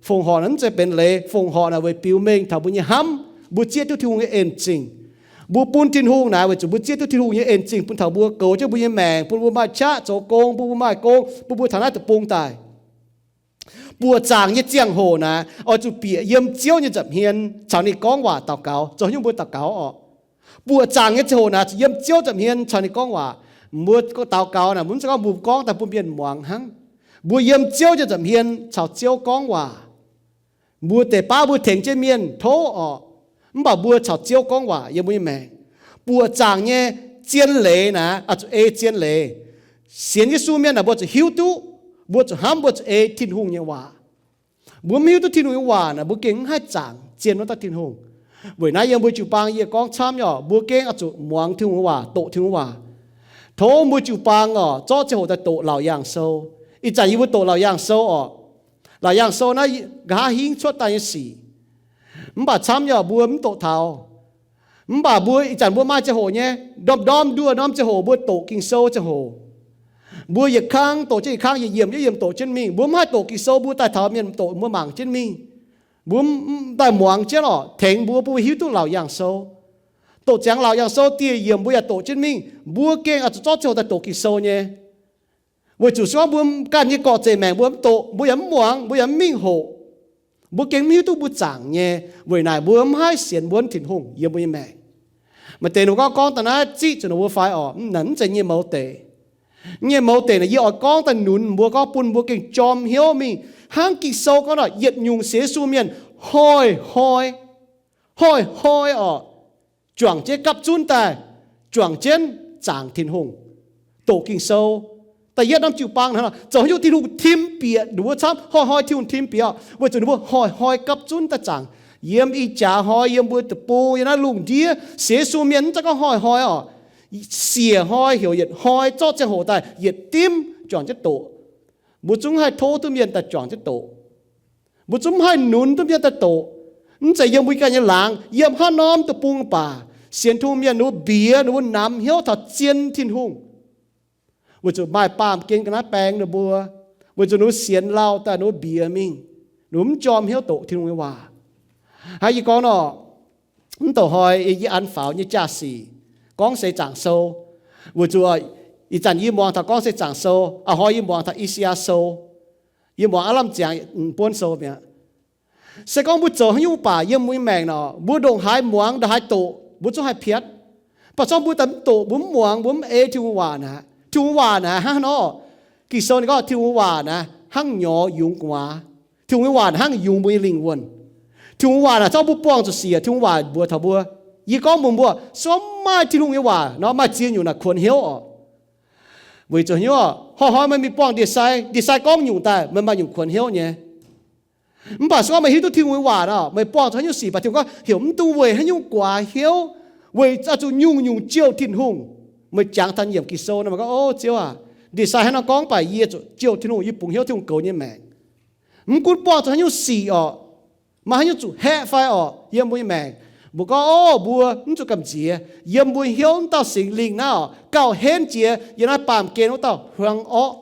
Fongc horc naaic mv zeiz benx leiz. Fongc horc naaic weic biux mengh taux mbuo nyei hnamv, mbuo zieqv duqv Tin-Hungh nyei en-zingh. Mbuo bun Tin-Hungh naaic weic zuqc mbuo zieqv duqv Tin-Hungh nyei en-zingh bun taux mbuo goux jienv mbuo nyei maengc, bun mbuo maaih qaqv zoux gong, bun mbuo maaih gong, bun mbuo taux naaiv deic-bung daaih. Buoqc zaangc nyei ziangh hoc naaic oix zuqc bieqc yiem Ziouv nyei nza'hmien caux ninh gorngv waac daux gaux. Zoux haaix nyungc mbuo daux gaux oc? Buoqc zaangc nyei ziangh hoc naaic zuqc yiem Ziouv nza'hmien caux ninh gorngv waac. Mbuo daux gaux naaic mv zeiz gorngv mbuo gorngv daaih bun mienh muangx hnangv. Mbuo yiem Ziouv nyei nza'hmien caux Ziouv gorngv waac. Mbuo deix baav mbuo tengx jienv mienh tov oc, mv baac mbuo caux Ziouv gorngv waac yiem mbuo nyei maengc. Buoqc zaangc nyei zien leiz naaic oix zuqc ei zien leiz. Sienx Yesu mienh naaic mbuo zuqc hiuv duqv, mbuo zuqc hnamv, mbuo zuqc ei Tin-Hungh nyei waac. Mbuo mv hiuv duqv Tin-Hungh nyei waac naaic, mbuo gengh mv haih zaangc zien wuov dauh Tin-Hungh. Weic naaiv yiem mbuo jiu-baang yie gorngv camv nyei oc, mbuo gengh oix zuqc muangx Tin-Hungh nyei waac, doqc Tin-Hungh nyei waac. Tov mbuo jiu-baang oc, zorqv ziangh hoc daaih doqc Laauc Yaangh Sou. Ih zanc yie mbuo doqc Laauc Yaangh Sou oc, Laauc Yaangh Sou naaiv nqa'haav hingv cuotv daaih nyei sic. Mv baac camv nyei mbuo mv doqc taux. Mv baac mbuo ih zanc mbuo maaih ziangh hoc nyei, ndorm-ndorm nduoh norm ziangh hoc mbuo doqc Ging-Sou ziangh hoc. Mbuo yietc kang doqc jienv yietc kang, yietc yiemc yietc yiemc doqc jienv mingh. Mbuo mv haih doqc Ging-Sou mbuo daaih taux mienh doqc mbuo mangc jienv mingh. Mbuo mv daaih muangx jienv oc, tengx mbuo, mbuo hiuv duqv Laauc Yaangh Sou. Doqc ziangx Laauc Yaangh Sou dieh yiemc mbuo yaac doqc jienv mingh. Mbuo gengh oix zuqc zorqv ziangh hoc daaih doqc Ging-Sou nyei. Weic zuqc se gorngv mbuo ganh nyei gorqv zeic maengc mbuo mv doqc, mbuo yaac mv muangx, mbuo yaac mv mingh hoqc, mbuo gengh mv hiuv duqv mbuo zaangc nyei. Weic naaic mbuo mv haih sienx wuonv Tin-Hungh yiem mbuo nyei maengc. Maaih deix ninh mbuo gorngv, gorngv daaih naaiv ziqv zuqc ninh mbuo fai oc, mv zeiz nyei mouz deic. Nyei mouz deic naaic yie oix gorngv daaih nunc mbuo gorngv bun mbuo gengh jorm hnyouv mingh hnangv Ging-Sou gorngv nor, yietc nyungc sienx Yesu mienh hnoi-hnoi, hnoi-hnoi oc, juangc jienv gapv zunv daaih, juangc jienv zaangc Tin-Hungh, doqc Ging-Sou. Da'yietv norm jiu-baang hnangv nor, zoux haaix nyungc Tin-Hungh tim bieqc ninh mbuo camv, hnoi-hnoi Tin-Hungh tim bieqc oc, weic zuqc ninh mbuo hnoi-hnoi gapv zunv daaih zaangc. Yiem ih jaax hnoi, yiem mbuo deic-bung, yiem naaiv lungh ndiev, sienx Yesu mienh mv zeiz gorngv hnoi-hnoi oc, siec hnoi heuc yietc hnoi zorqv ziangh hoc daaih yietc dimv juangc jienv doqc. Mbuo zungv haih tov duqv mienh daaih juangc jienv doqc. Mbuo zungv mv haih nunc duqv mienh daaih doqc. Mv zeiz yiem mbuo ganh nyei laangz, yiem haaix norm deic-bung baac, sienx Tin-Hungh mienh ninh mbuo mbiex ninh mbuo namx hnyouv taux zien Tin-Hungh, weic zuqc maaih baamh gen ga'naaiv baeng ninh mbuo, weic zuqc ninh mbuo sienx lauh daaih ninh mbuo mbiex mingh, ninh mbuo mv jorm hnyouv doqc Tin-Hungh nyei waac. Hnangv yie gorngv nor, mv douc hnoi yie an faaux nyei jaa-sic gorngv seix zaangc sou, weic zuqc ih zanc yie muangx taux gorngv seix zaangc sou, a'hnoi yie muangx taux I^saa^yaa Sou, yie muangx aav lamh ziangx buonv sou mi'aqv. Se gorngv mbuo zoux haaix nyungc baac yiem mbuo nyei maengc nor, mbuo ndongc haaix muangx ndongc haaix doqc, mbuo zungv haih piatv. Mv baac se gorngv mbuo daaih mv doqc, mbuo mv muangx, mbuo mv ei Tin-Hungh waac naaic, Tin-Hungh waac naaic hnangv haaix nor? Ging-Sou ninh gorngv Tin-Hungh waac naaic hnangv nyorx yungz gu'nguaaz. Tin-Hungh nyei waac naaic hnangv yungz mbuo nyei lingh wuonh. Tin-Hungh waac naaic se gorngv mbuo buangh zuqc siec, Tin-Hungh waac mbuox taux mbuo. Yie gorngv mbuox mbuo, se gorngv maaih Tin-Hungh nyei waac nor, maaih ziex nyungc naaic kuonx hnyouv oc. Weic zuqc hnyouv oc, hnoi-hnoi meih mingh buangh ndie-sai, ndie-sai gorngv nyungc daaih meih maaih nyungc kuonx hnyouv nyei. Mv baac se gorngv meih hiuv duqv Tin-Hungh nyei waac nor, meih buangh zuqc haaix nyungc sic baac Tin-Hungh gorngv heuc mv dungx weic haaix nyungc guaax hnyouv, weic zuqc nyungc-nyungc jouh Tin-Hungh. Meih jangx taux yiemc Ging-Sou nor, meih gorngv, O Ziouv aac, ndie-sai hnangv nor gorngv baac yie zuqc jouh Tin-Hungh, yie bungx hnyouv Tin-Hungh goux nyei maengc. Mv gunv buangh zuqc haaix nyungc sic orqc, maaih haaix nyungc zuqc haeqv fai orqc yiem mbuo nyei maengc, mbuo gorngv, O, mbuo mv zuqc gamh nziex. Yiem mbuo hnyouv wuov dauh Singx Lingh naaiv orqc, gauh henv jiex yiem naaiv baamh gen wuov dauh hmuangx orqv.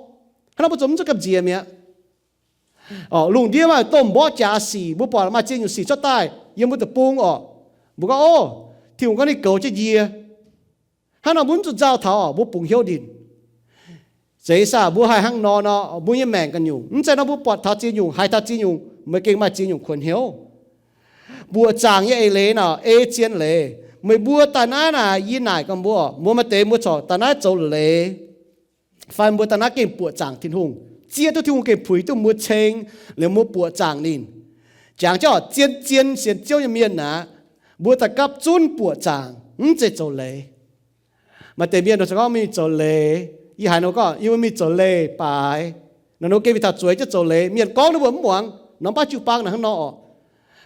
Hnangv naaiv mbuo ziouc mv zuqc gamh nziex mi'aqv. Orqc, lungh ndiev maaih domh mborqv jaax sic, mbuo buatc maaih ziex nyungc sic cuotv daaih yiem mbuo deic-bung orqc, mbuo gorngv, O, Tin-Hungh gorngv ninh goux jienv yie. Hnangv nor mbuo mv zuqc nzauh taux orqc, mbuo bungx hnyouv ndinc. Zeiz saah mbuo haih hnangv nor nor, mbuo nyei maengc ganh nyungc. Mv zeiz nor mbuo buatc taux ziex nyungc, haiz taux ziex nyungc, meih gengh maaih ziex nyungc kuonx hnyouv. Buoqc zaangc nyei eix leiz nor, ei zien leiz. Meih mbuo daaih naaiv naaic, yie naaic gaax mbuo, mbuo maaih deix mbuo corc daaih naaiv zoux leiz, fai mbuo daaih naaiv gengh buoqc zaangc Tin-Hungh, zieqv duqv Tin-Hungh gengh puix duqv mbuo ceng, liemh mbuo buoqc zaangc ninh. Jangx jienv orqc, zien-zien sienx Ziouv nyei mienh aac, mbuo daaih gapv zunv buoqc zaangc, mv zeiz zoux leiz. Maaih deix mienh se gorngv mingh zoux leiz, yie haiz ninh mbuo gorngv yie mbuo mingh zoux leiz baaix, ninh mbuo gengh mingh taux zueiz jienv zoux leiz. Mienh gorngv ninh mbuo mv muangx. Norm baav jiu-baang naaic hnangv nor orqc.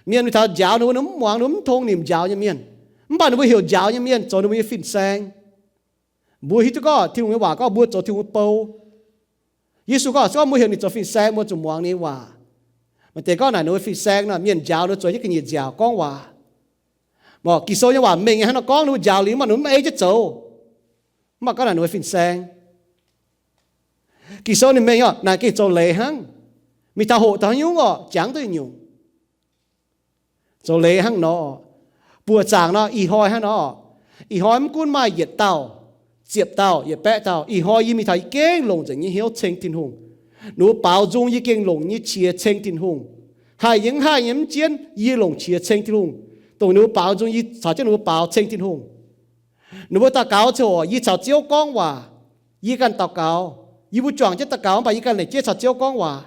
Mienh mingh taux njaaux ninh mbuo, ninh mv muangx, ninh mv tong nimc njaaux nyei mienh. Mv baac ninh mbuo heuc njaaux nyei mienh zoux ninh mbuo nyei fin-saeng. Mbuo hiuv duqv gorngv Tin-Hungh nyei waac gorngv mbuo zoux Tin-Hungh bou. Yesu gorngv, se gorngv mbuo heuc ninh zoux fin-saeng, mbuo zuqc muangx ninh nyei waac. Maaih deix gorngv naaic ninh mbuo fin-saeng nor, mienh njaaux ninh zueiz jienv ga'nyiec nziaauc gorngv waac. Mv baac Ging-Sou nyei waac mengh nyei hnangv nor gorngv ninh mbuo njaaux liuz mv baac ninh mv ei jienv zoux. Mv baac gorngv naaic ninh mbuo fin-saeng. Ging-Sou ninh mengh orqc, naaic gengh zoux leiz hnangv. Mingh taux hoqc taux haaix nyungc orqc, jangx duqv nyungc. Zoux leiz hnangv nor. Buoqc zaangc nor ih hnoi hnangv nor. Ih hnoi mv gunv maaih yietc dauh, ziepc dauh, yietc baeqv dauh, ih hnoi yie mingh taux yie gengh longc nzengc nyei hnyouv ceng Tin-Hungh. Ninh mbuo baaux nzung yie gengh longc nyei qiex ceng Tin-Hungh. Haih nyei mv haih nyei mv jienv, yie longc qiex ceng Tin-Hungh. Dongh ninh mbuo baaux nzung yie caux jienv ninh mbuo baaux ceng Tin-Hungh. Ninh mbuo daux gaux ziangh hoc yie caux Ziouv gorngv waac. Yie ganh daux gaux. Yie mbuo juangc jienv daux gaux mv baac yie ganh leiz jienv caux Ziouv gorngv waac.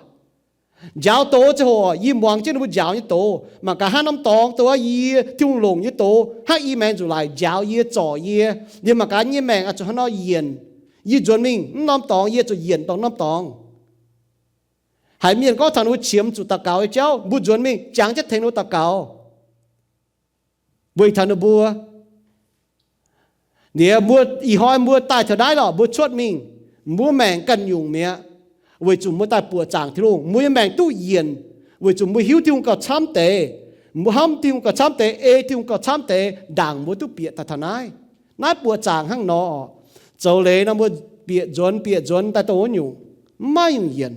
Njaaux doz ziangh hoc yie muangx jienv ninh mbuo njaaux nyei doz. Mangc gaax hnangv norm dorngx doz aqv, yie Tin-Hungh longc nyei doz hnangv i maengx nzuqc laic njaaux yie, zorc yie. Liemh mangc gaax yie nyei maengc oix zuqc hnangv nor yienc. Yie nzuonx mingh mv norm dorngx yie zuqc yienc dongh norm dorngx. Haiz mienh gorngv taux ninh mbuo qiemx zuqc daux gaux nyei jauv, mbuo nzuonx mingh jangx jienv tengx ninh mbuo daux gaux. Weic taux ninh mbuo. Liuz mbuo ih hnoi mbuo daaih taux naaiv lorqc, mbuo cuotv mingh, mbuo maengc ganh nyungc mi'aqv. Weic zuqc mbuo daaih buoqc zaangc Tin-Hungh, mbuo nyei maengc duqv yienc, weic zuqc mbuo hiuv Tin-Hungh gauh camv deix, mbuo hnamv Tin-Hungh gauh camv deix, ei Tin-Hungh gauh camv deix, ndaangc mbuo duqv bieqc daaih taux naaiv. Naaiv buoqc zaangc hnangv nor. Zoux leiz nor mbuo bieqc nzuonx bieqc nzuonx daaih dongh wuov nyungc, maiv nyungc yienc.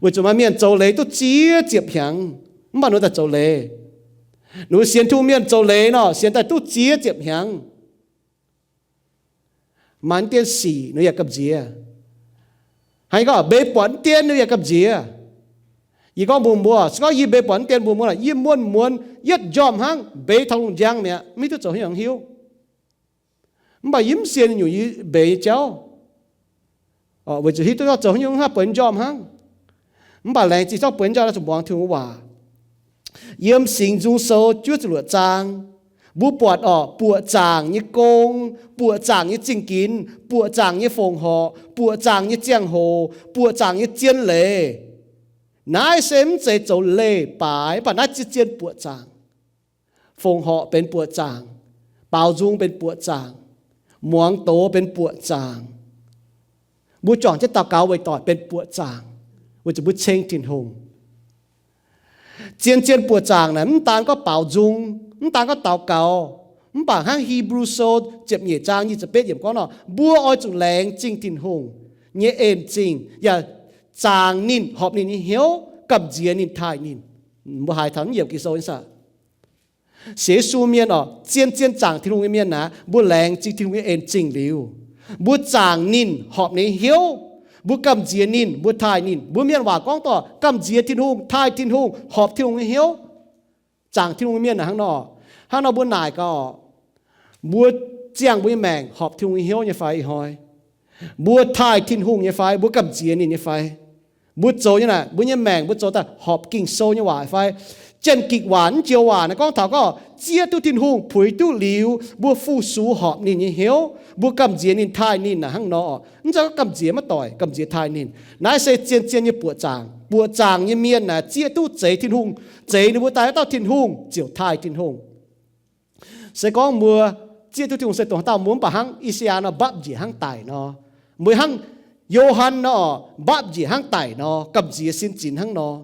Weic zuqc maaih mienh zoux leiz duqv ziex ziepc hnyangx, mv baac ninh daaih zoux leiz. Ninh mbuo sienx Tin-Hungh mienh zoux leiz nor, sienx daaih duqv ziex ziepc hnyangx. Maaih dien sic ninh yaac gamh nziex. Hnangv yie gorngv mbeix buatc dien ninh yaac gamh nziex. Yie gorngv mbuox mbuo, se gorngv yie mbeix buatc dien mbuox mbuo, yie muonz-muonz yietv njormh hnangv mbeix taux lungh njang mi'aqv, maiv hiuv duqv zoux haaix nyungc hiuv. Mv baac yie mv sienx nyungc yie mbeix nyei jauv, weic zuqc hiuv duqv gorngv zoux haaix nyungc hnangv, bueix njormh hnangv. Mv baac laengz zingh zorqv bueix njormh naaiv zuqc muangx Tin-Hungh waac. Yiem Singx Nzung Sou juov ziepc luoqc zaang, mbuo buatc orqc, buoqc zaangc nyei gong, buoqc zaangc nyei zingh ginx, buoqc zaangc nyei fongc horc, buoqc zaangc nyei ziangh hoc, buoqc zaangc nyei zien leiz. Naaiv se mv zeiz zoux leih baaix, mv baac naaiv zien zien buoqc zaangc. Fongc horc benx buoqc zaangc, baaux nzung benx buoqc zaangc, muangx doz benx buoqc zaangc. Mbuo juangc jienv daux gaux weic doic benx buoqc zaangc, weic zuqc mbuo ceng Tin-Hungh. Zien zien buoqc zaangc naaic mv daan gorngv baaux nzung, mv daan gorngv daux gaux, mv baac hnangv Hipv^lu Sou ziepc nyeic zaang nyic ziepc betv yiemc gorngv nor, mbuo oix zuqc laengz zingh Tin-Hungh nyei en zingh, yaac zaangc ninh, horpc ninh nyei hnyouv, gamh nziex ninh, taaih ninh. Mbuo haiz taux naaiv yiemc Ging-Sou nyei saah? Sienx Yesu mienh orqc, zien zien zaangc Tin-Hungh nyei mienh naaic, mbuo laengz zingh Tin-Hungh nyei en zingh liuz, mbuo zaangc ninh, horpc ninh nyei hnyouv, mbuo gamh nziex ninh, mbuo taaih ninh. Mbuo mienh waac gorngv dorh gamh nziex Tin-Hungh, taaih Tin-Hungh, horpc Tin-Hungh nyei hnyouv, zaangc Tin-Hungh nyei mienh naaic hnangv nor. Hnangv nor mbuo naaic gaax orqc, mbuo ziangh mbuo nyei maengc horpc Tin-Hungh nyei hnyouv nyei fai ih hnoi? Mbuo taaih Tin-Hungh nyei fai? Mbuo gamh nziex ninh nyei fai? Mbuo zoux nyei naaic, mbuo nyei maengc mbuo zoux daaih horpc Ging-Sou nyei waac fai? Janx-Gikc waac, M'njoux waac naaic gorngv taux gorngv zieqv duqv Tin-Hungh, puix duqv liuz, mbuo fu-sux horpc ninh nyei hnyouv, mbuo gamh nziex ninh, taaih ninh naaic hnangv nor. Mv zeiz gorngv gamh nziex maiv doic, gamh nziex taaih ninh. Naaiv se zien-zien nyei buoqc zaangc. Buoqc zaangc nyei mienh naaic zieqv duqv zeix Tin-Hungh, zeix ninh mbuo daaih wuov dauh Tin-Hungh ziouc taaih Tin-Hungh. Se gorngv mbuo zieqv duqv Tin-Hungh se dongh haaix dauh mbuo mv baac hnangv I^saa^yaa nor mbapv njiec hnangv daic nor, mbuo hnangv Yo^han nor mbapv njiec hnangv daic nor, gamh nziex sin zinx hnangv nor.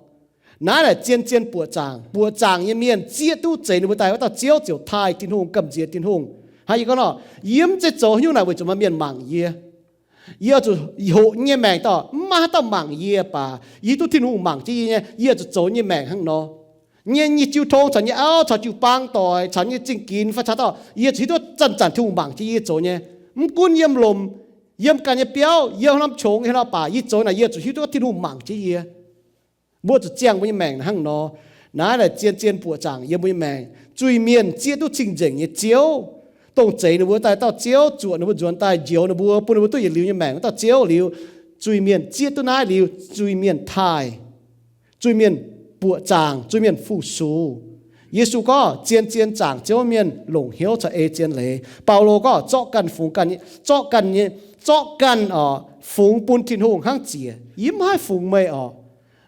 Naaiv naaic zien-zien buoqc zaangc. Buoqc zaangc nyei mienh zieqv duqv zeix ninh mbuo daaih wuov dauh Ziouv ziouc taaih Tin-Hungh, gamh nziex Tin-Hungh. Hnangv yie gorngv nor, yie mv zeiz zoux haaix nyungc naaic weic zuqc maaih mienh mangc yie. Yie zuqc hoqc nyei maengc dorh mv maaih haaix dauh mangc yie baac yie hiuv duqv Tin-Hungh mangc jienv yie nyei, yie zuqc zoux nyei maengc hnangv nor. Nyei, nyei jiu tong caux nyei auv caux jiu-baang doic caux nyei zingh ginx fai caux dauh, yie zuqc hiuv duqv zanc-zanc Tin-Hungh mangc jienv yie zoux nyei. Mv gunv yiem lomc, yiem ganh nyei biauv, yiem norm qongx, yiem norm baac yie zoux naaic yie zuqc hiuv duqv Tin-Hungh mangc jienv yie. Mbuo zuqc ziangh mbuo nyei maengc hnangv nor. Naaiv naaic zien-zien buoqc zaangc yiem mbuo nyei maengc. Zuiz-mienh zieqv duqv cing-nzengc nyei Ziouv, dongh zeix ninh mbuo daaih dauh Ziouv, zuoqc ninh mbuo nzuonx daaih, njoux ninh mbuo, bun ninh mbuo duqv yietc liuz nyei maengc wuov dauh Ziouv liuz, zuiz-mienh zieqv duqv naaiv liuz, zuiz-mienh taaih, zuiz-mienh buoqc zaangc, zuiz-mienh fu-sux. Yesu gorngv zien-zien zaangc Ziouv mienh longc hnyouv caux ei zien leiz. Baulo gorngv zorqv ganh fungx ganh, zorqv ganh nyei, zorqv ganh oc fungx bun Tin-Hungh hnangv ziec. Yie mv haih fungx meih oc,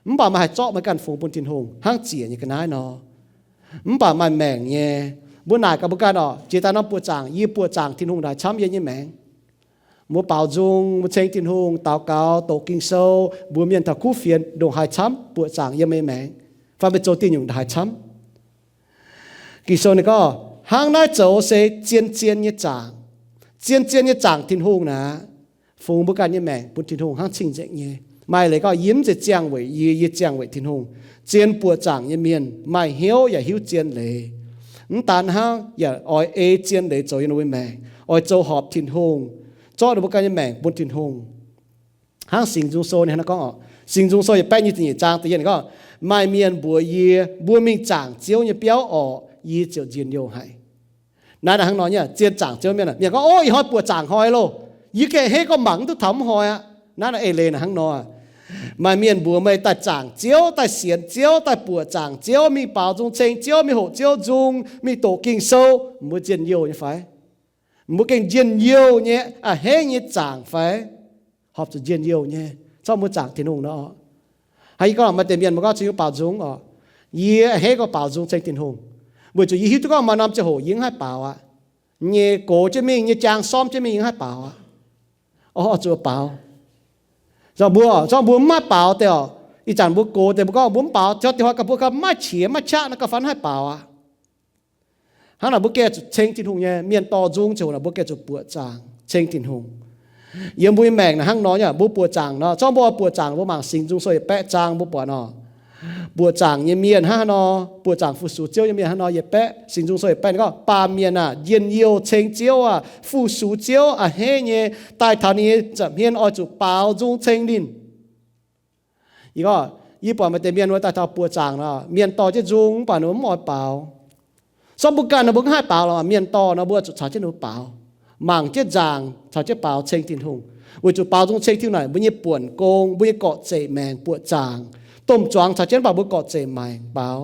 mv baac meih haih zorqv meih ganh fungx bun Tin-Hungh hnangv ziec nyei ga'naaiv nor. Mv baac maaih maengc nyei, mbuo naaic gaax mbuo ganh oc, jiex daaih norm buoqc zaangc, yie buoqc zaangc Tin-Hungh ndaaih camv yie nyei maengc. Mbuo baaux nzung, mbuo ceng Tin-Hungh, daux gaux, doqc Ging-Sou, mbuox mienh taux kuv fienx ndongc haaix camv, buoqc zaangc yiem meih maengc, fai meih zoux diuh nyungc ndongc haaix camv. Ging-Sou ninh gorngv hnangv naaiv zoux se zien-zien nyei zaangc. Zien-zien nyei zaangc Tin-Hungh naaic, fungx mbuo ganh nyei maengc bun Tin-Hungh hnangv cing-nzengc nyei. Maaih leiz gorngv yie mv zeiz ziangh weic yie, yie ziangh weic Tin-Hungh. Zien buoqc zaangc nyei mienh maaih hnyouv yaac hiuv zien leiz. Mv daan hnangv, yaac oix ei zien leiz zoux yiem ninh mbuo maengc, oix zoux horpc Tin-Hungh, zorqv ninh mbuo ganh nyei maengc bun Tin-Hungh. Hnangv Singx Nzung Sou ninh hnangv naaiv gorngv oc, Singx Nzung Sou yietc baeqv nyic ziepc nyeic zaang da'yietv ninh gorngv, maaih mienh mbuox yie, mbuo mingh zaangc Ziouv nyei biauv orqc, yie ziouc njien-youh haic. Naaiv naaic hnangv nor nyei, zien zaangc Ziouv mienh, mienh gorngv, Ov, ih hnoi buoqc zaangc hnoi loh, yie gengh hneiv gorngv mangc mv duqv taux mv hnoi aqv. Naaiv naaic eix leiz naaic hnangv nor, maaih mienh mbuox meih daaih zaangc Ziouv, daaih sienx Ziouv, daaih buoqc zaangc Ziouv, mingh baaux nzung ceng Ziouv, mingh hoqc Ziouv nzung, mingh doqc Ging-Sou, mbuo njien-youh nyei fai? Mbuo gengh njien-youh nyei, a'hneiv nyei zaangc fai? Horpc zuqc njien-youh nyei, corc mbuo zaangc Tin-Hungh nor. Hnangv yie gorngv maaih deix mienh mbuo gorngv cingx baaux nzung oc, yie a'hneiv gorngv baaux nzung ceng Tin-Hungh, weic zuqc yie hiuv duqv gorngv maaih norm ziangh hoc yie mv haih baaux aqv. Nyei gox jienv mingh, nyei jaang sormv jienv mingh yie mv haih baaux aqv. Oix zuqc baaux. Zorqv mbuo, zorqv mbuo mv maaih baaux deix oc. Ih zanc mbuo gox deix mbuo gorngv mbuo mv baaux, jauv diex hnoi gauh mbuo gauh mv maaih qiex maiv qaqv naaiv gauh fai haih baaux aqv. Hnangv naaic mbuo gengh zuqc ceng Tin-Hungh nyei. Mienh dorh nzung ziouc naaic mbuo gengh zuqc buoqc zaangc ceng Tin-Hungh. Yiem mbuo nyei maengc naaic hnangv nor nyei, mbuo buoqc zaangc nor, zorqv mbuo buoqc zaangc mbuo mangc Singx Nzung Sou yietc baeqv zaang mbuo buatc nor, buoqc zaangc nyei mienh hnangv haaix nor, buoqc zaangc fu-sux Ziouv nyei mienh hnangv nor, yietc baeqv, Singx Nzung Sou yietc baeqv ninh gorngv, baamh mienh aah, njien-youh ceng Ziouv aah, fu-sux Ziouv a'hneiv nyei, daaih taux ninh nyei nza'hmien oix zuqc baaux nzung ceng ninh. Yie gorngv, yie buatc maaih deix mienh wuov daaih taux buoqc zaangc nor, mienh dorh jienv nzung mv baac ninh mbuo mv oix baaux. Zorqv mbuo ganh nor mbuo mv haih baaux lorqc, mienh dorh nor mbuo zuqc caux jienv ninh mbuo baaux. Mangc jienv nzaangc caux jienv baaux ceng Tin-Hungh. Weic zuqc baaux nzung ceng Tin-Hungh naaic mbuo nyei buonc gong, mbuo nyei gorqv-zeic maengc buoqc zaangc. Domh zuangx caux jienv mv baac mbuo gorqv-zeic maengc baaux.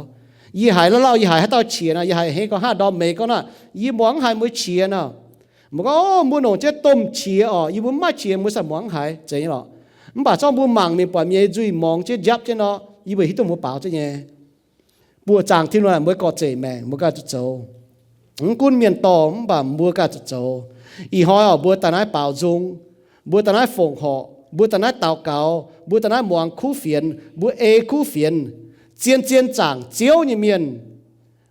Yie haiz lauh lauh, yie haiz haaix dauh qiex nor, yie haiz a'hneiv gorngv, haaix ndorm meix gorngv naaic, yie muangx mv haiz mbuo qiex nor. Mbuo gorngv, o, mbuo longc jienv domh qiex oc, yie mbuo mv maaih qiex, mbuo sai muangx mv haiz, zeiz nyei lorqc. Mv baac zorqv mbuo mangc mingh buatc mienh nyei nzuih morngx jienv njapv jienv nor, yie mbuo hiuv duqv mbuo baaux jienv nyei. Buoqc zaangc Tin-Hungh naaic mbuo gorqv-zeic maengc mbuo ganh zuqc zoux. Mv gunv mienh dorh mv baac mbuo ganh zuqc zoux. Ih hnoi oc, mbuo daaih naaiv baaux nzung, mbuo daaih naaiv fongc horc, mbuo daaih naaiv daux gaux, mbuo daaih naaiv muangx kuv fienx, mbuo ei kuv fienx, zien-zien zaangc Ziouv nyei mienh,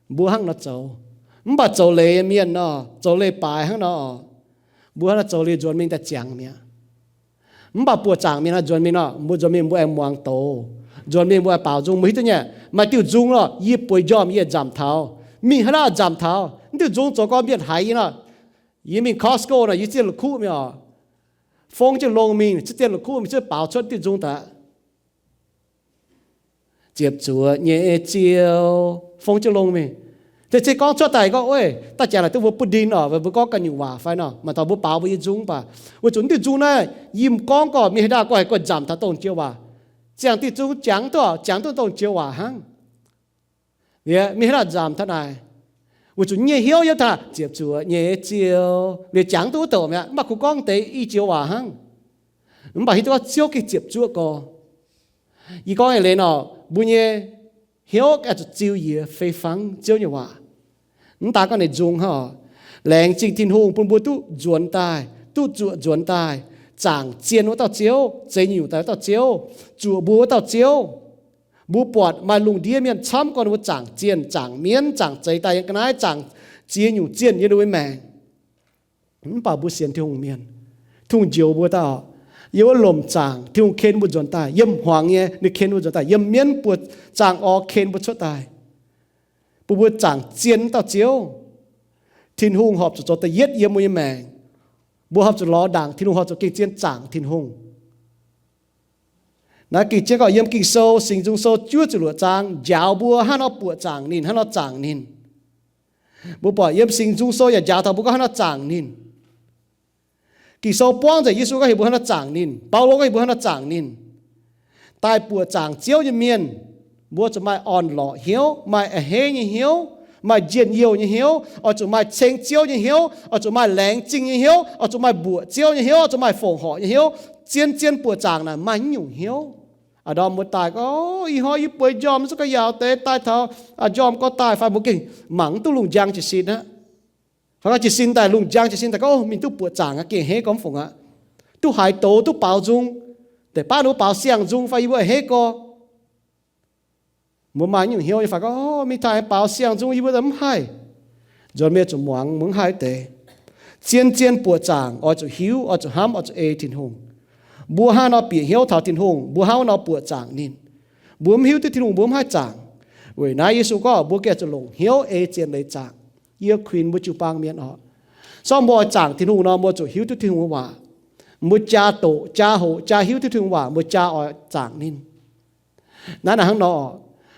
mbuo hnangv nor zoux. Mv baac zoux leiz nyei mienh nor, zoux leiz-baaix hnangv nor, mbuo hnangv nor zoux liuz nzuonx mingh daaih ziangx mi'aqv. Mv baac buoqc zaangc mienh nor, nzuonx mingh nor, mbuo nzuonx mingh mbuo aengx muangx doz. Nzuonx mingh mbuo aengx baaux nzung, mbuo hiuv duqv nyei. Maaih diuh nzung nor, yie bueix njormh yie nzamc taux. Mingh haaix dauh nzamc taux, mv diuh nzung zoux gorn mienh haiz yie nor, yie mingh Costco nor, yie zienh la'kuqv mingh oc. Fong jienv longx mingh, zienh la'kuqv mingh, zienh baaux cuotv diuh nzung daaih. Ziepc zuoqc nyei Ziouv, fong jienv longx mingh. Deix zeiz gorngv cuotv daaih gorngv, ov, daaih jangx naaic duqv mbuo butv ndin oc, mbuo gorngv ganh nyungc waac fai nor, maaih taux mbuo baaux mbuo nyei nzung baac. Weic zuqc mv diuh nzung naaiv, yie m'gorngv gorngv mingh haaix dauh gorngv haih guanh nzamc taux dongh joux waac. Ziangh diuh nzung jangx duqv, jangx duqv dongh joux waac hnangv. Mingh haaix dauh nzamc taux naaic, weic zuqc nyei hnyouv yiem taux ziepc zuoqc nyei Ziouv, liuz jangx duqv wuov douc mi'aqv, mv baac kungx gorngv deix i joux waac hnangv. Mv baac hiuv duqv gorngv Ziouv gengh ziepc zuoqv gorx. Yie gorngv eix leiz nor, mbuo nyei hnyouv oix zuqc ziux yie fei fangv Ziouv nyei waac. Mv daan gorngv ninh nzung hnangv oc. Laengz zingh Tin-Hungh bun mbuo duqv nzuonx daaih, duqv zuoqc nzuonx daaih, zaangc zien wuov dauh Ziouv, zeix nyungc daaih wuov dauh Ziouv, zuoqc mbuo wuov dauh Ziouv. Mbuo buatc maaih lungh ndiev mienh camv gorn mbuo zaangc zienh, zaangc mienv, zaangc zeix daaih yiem ga'naaiv, zaangc ziex nyungc zienh yiem ninh mbuo maengc. Mv baac mbuo sienx Tin-Hungh mienh, Tin-Hungh njoux mbuo daaih oc. Yiem wuov lomc zaangc Tin-Hungh ken mbuo nzuonx daaih, yiem hmuangx nyei ninh ken mbuo nzuonx daaih, yiem mienv buoz zaangc orx ken mbuo cuotv daaih, bun mbuo zaangc zien dauh Ziouv. Tin-Hungh horpc zuqc zoux da'yietv yiem mbuo nyei maengc. Mbuo horpc zuqc lorz ndaangc Tin-Hungh, horpc zuqc gengh zien zaangc Tin-Hungh. Naaiv gengh jienv gorngv yiem Ging-Sou, Singx Nzung Sou juov ziepc luoqc zaang njaaux mbuo hnangv nor buoqc zaangc ninh, hnangv nor zaangc ninh. Mbuo buatc yiem Singx Nzung Sou yaac njaaux taux mbuo gorngv hnangv nor zaangc ninh. Ging-Sou buangv nzengc Yesu gorngv heuc mbuo hnangv nor zaangc ninh. Baulo gorngv heuc mbuo hnangv nor zaangc ninh. Daaih buoqc zaangc Ziouv nyei mienh, mbuo zuqc maaih orn-lorqc hnyouv, maaih a'hneiv nyei hnyouv, maaih njien-youh nyei hnyouv, oix zuqc maaih ceng Ziouv nyei hnyouv, oix zuqc maaih laengz zingh nyei hnyouv, oix zuqc maaih mbuoqc Ziouv nyei hnyouv, oix zuqc maaih fongc horc nyei hnyouv. Zien-zien buoqc zaangc naaic maaih haaix nyungc hnyouv? A'ndorm mbuo daaih gorngv, ih hnoi yie bueix njormh zungv ga'yaauc deix daaih taux njormh gorngv daaih fai mbuo gengh mangc mv duqv lungh njang jiez sin aqv. Fai gorngv jiez sin daaih lungh njang jiez sin daaih gorngv, mingh duqv buoqc zaangc aqv, gengh a'hneiv gorngv mv fungc aqv. Duqv haaix doz duqv baaux nzung, deix baav ninh mbuo baaux siang-nzung fai yie mbuo a'hneiv gorngv. Mbuo maaih nyungc hnyouv nyei fai gorngv, mingh taaih baaux siang-nzung yie mbuo mv haih. Nzuonx mienh zuqc muangx mbuo mv haih wuov deix. Zien-zien buoqc zaangc oix zuqc hiuv, oix zuqc hnamv, oix zuqc ei Tin-Hungh. Mbuo hnangv nor bieqc hnyouv taux Tin-Hungh, mbuo hnangv nor buoqc zaangc ninh. Mbuo mv hiuv duqv Tin-Hungh mbuo mv haih zaangc. Weic naaiv Yesu gorngv mbuo gengh zuqc longc hnyouv ei zien leiz zaangc. Yie kuinx mbuo jiu-baang mienh oc, sorng mbuo oix zaangc Tin-Hungh nor, mbuo zuqc hiuv duqv Tin-Hungh nyei waac. Mbuo jaa doqc, jaa hoqc, jaa hiuv duqv Tin-Hungh waac, mbuo jaa oix zaangc ninh. Naaiv naaic hnangv nor,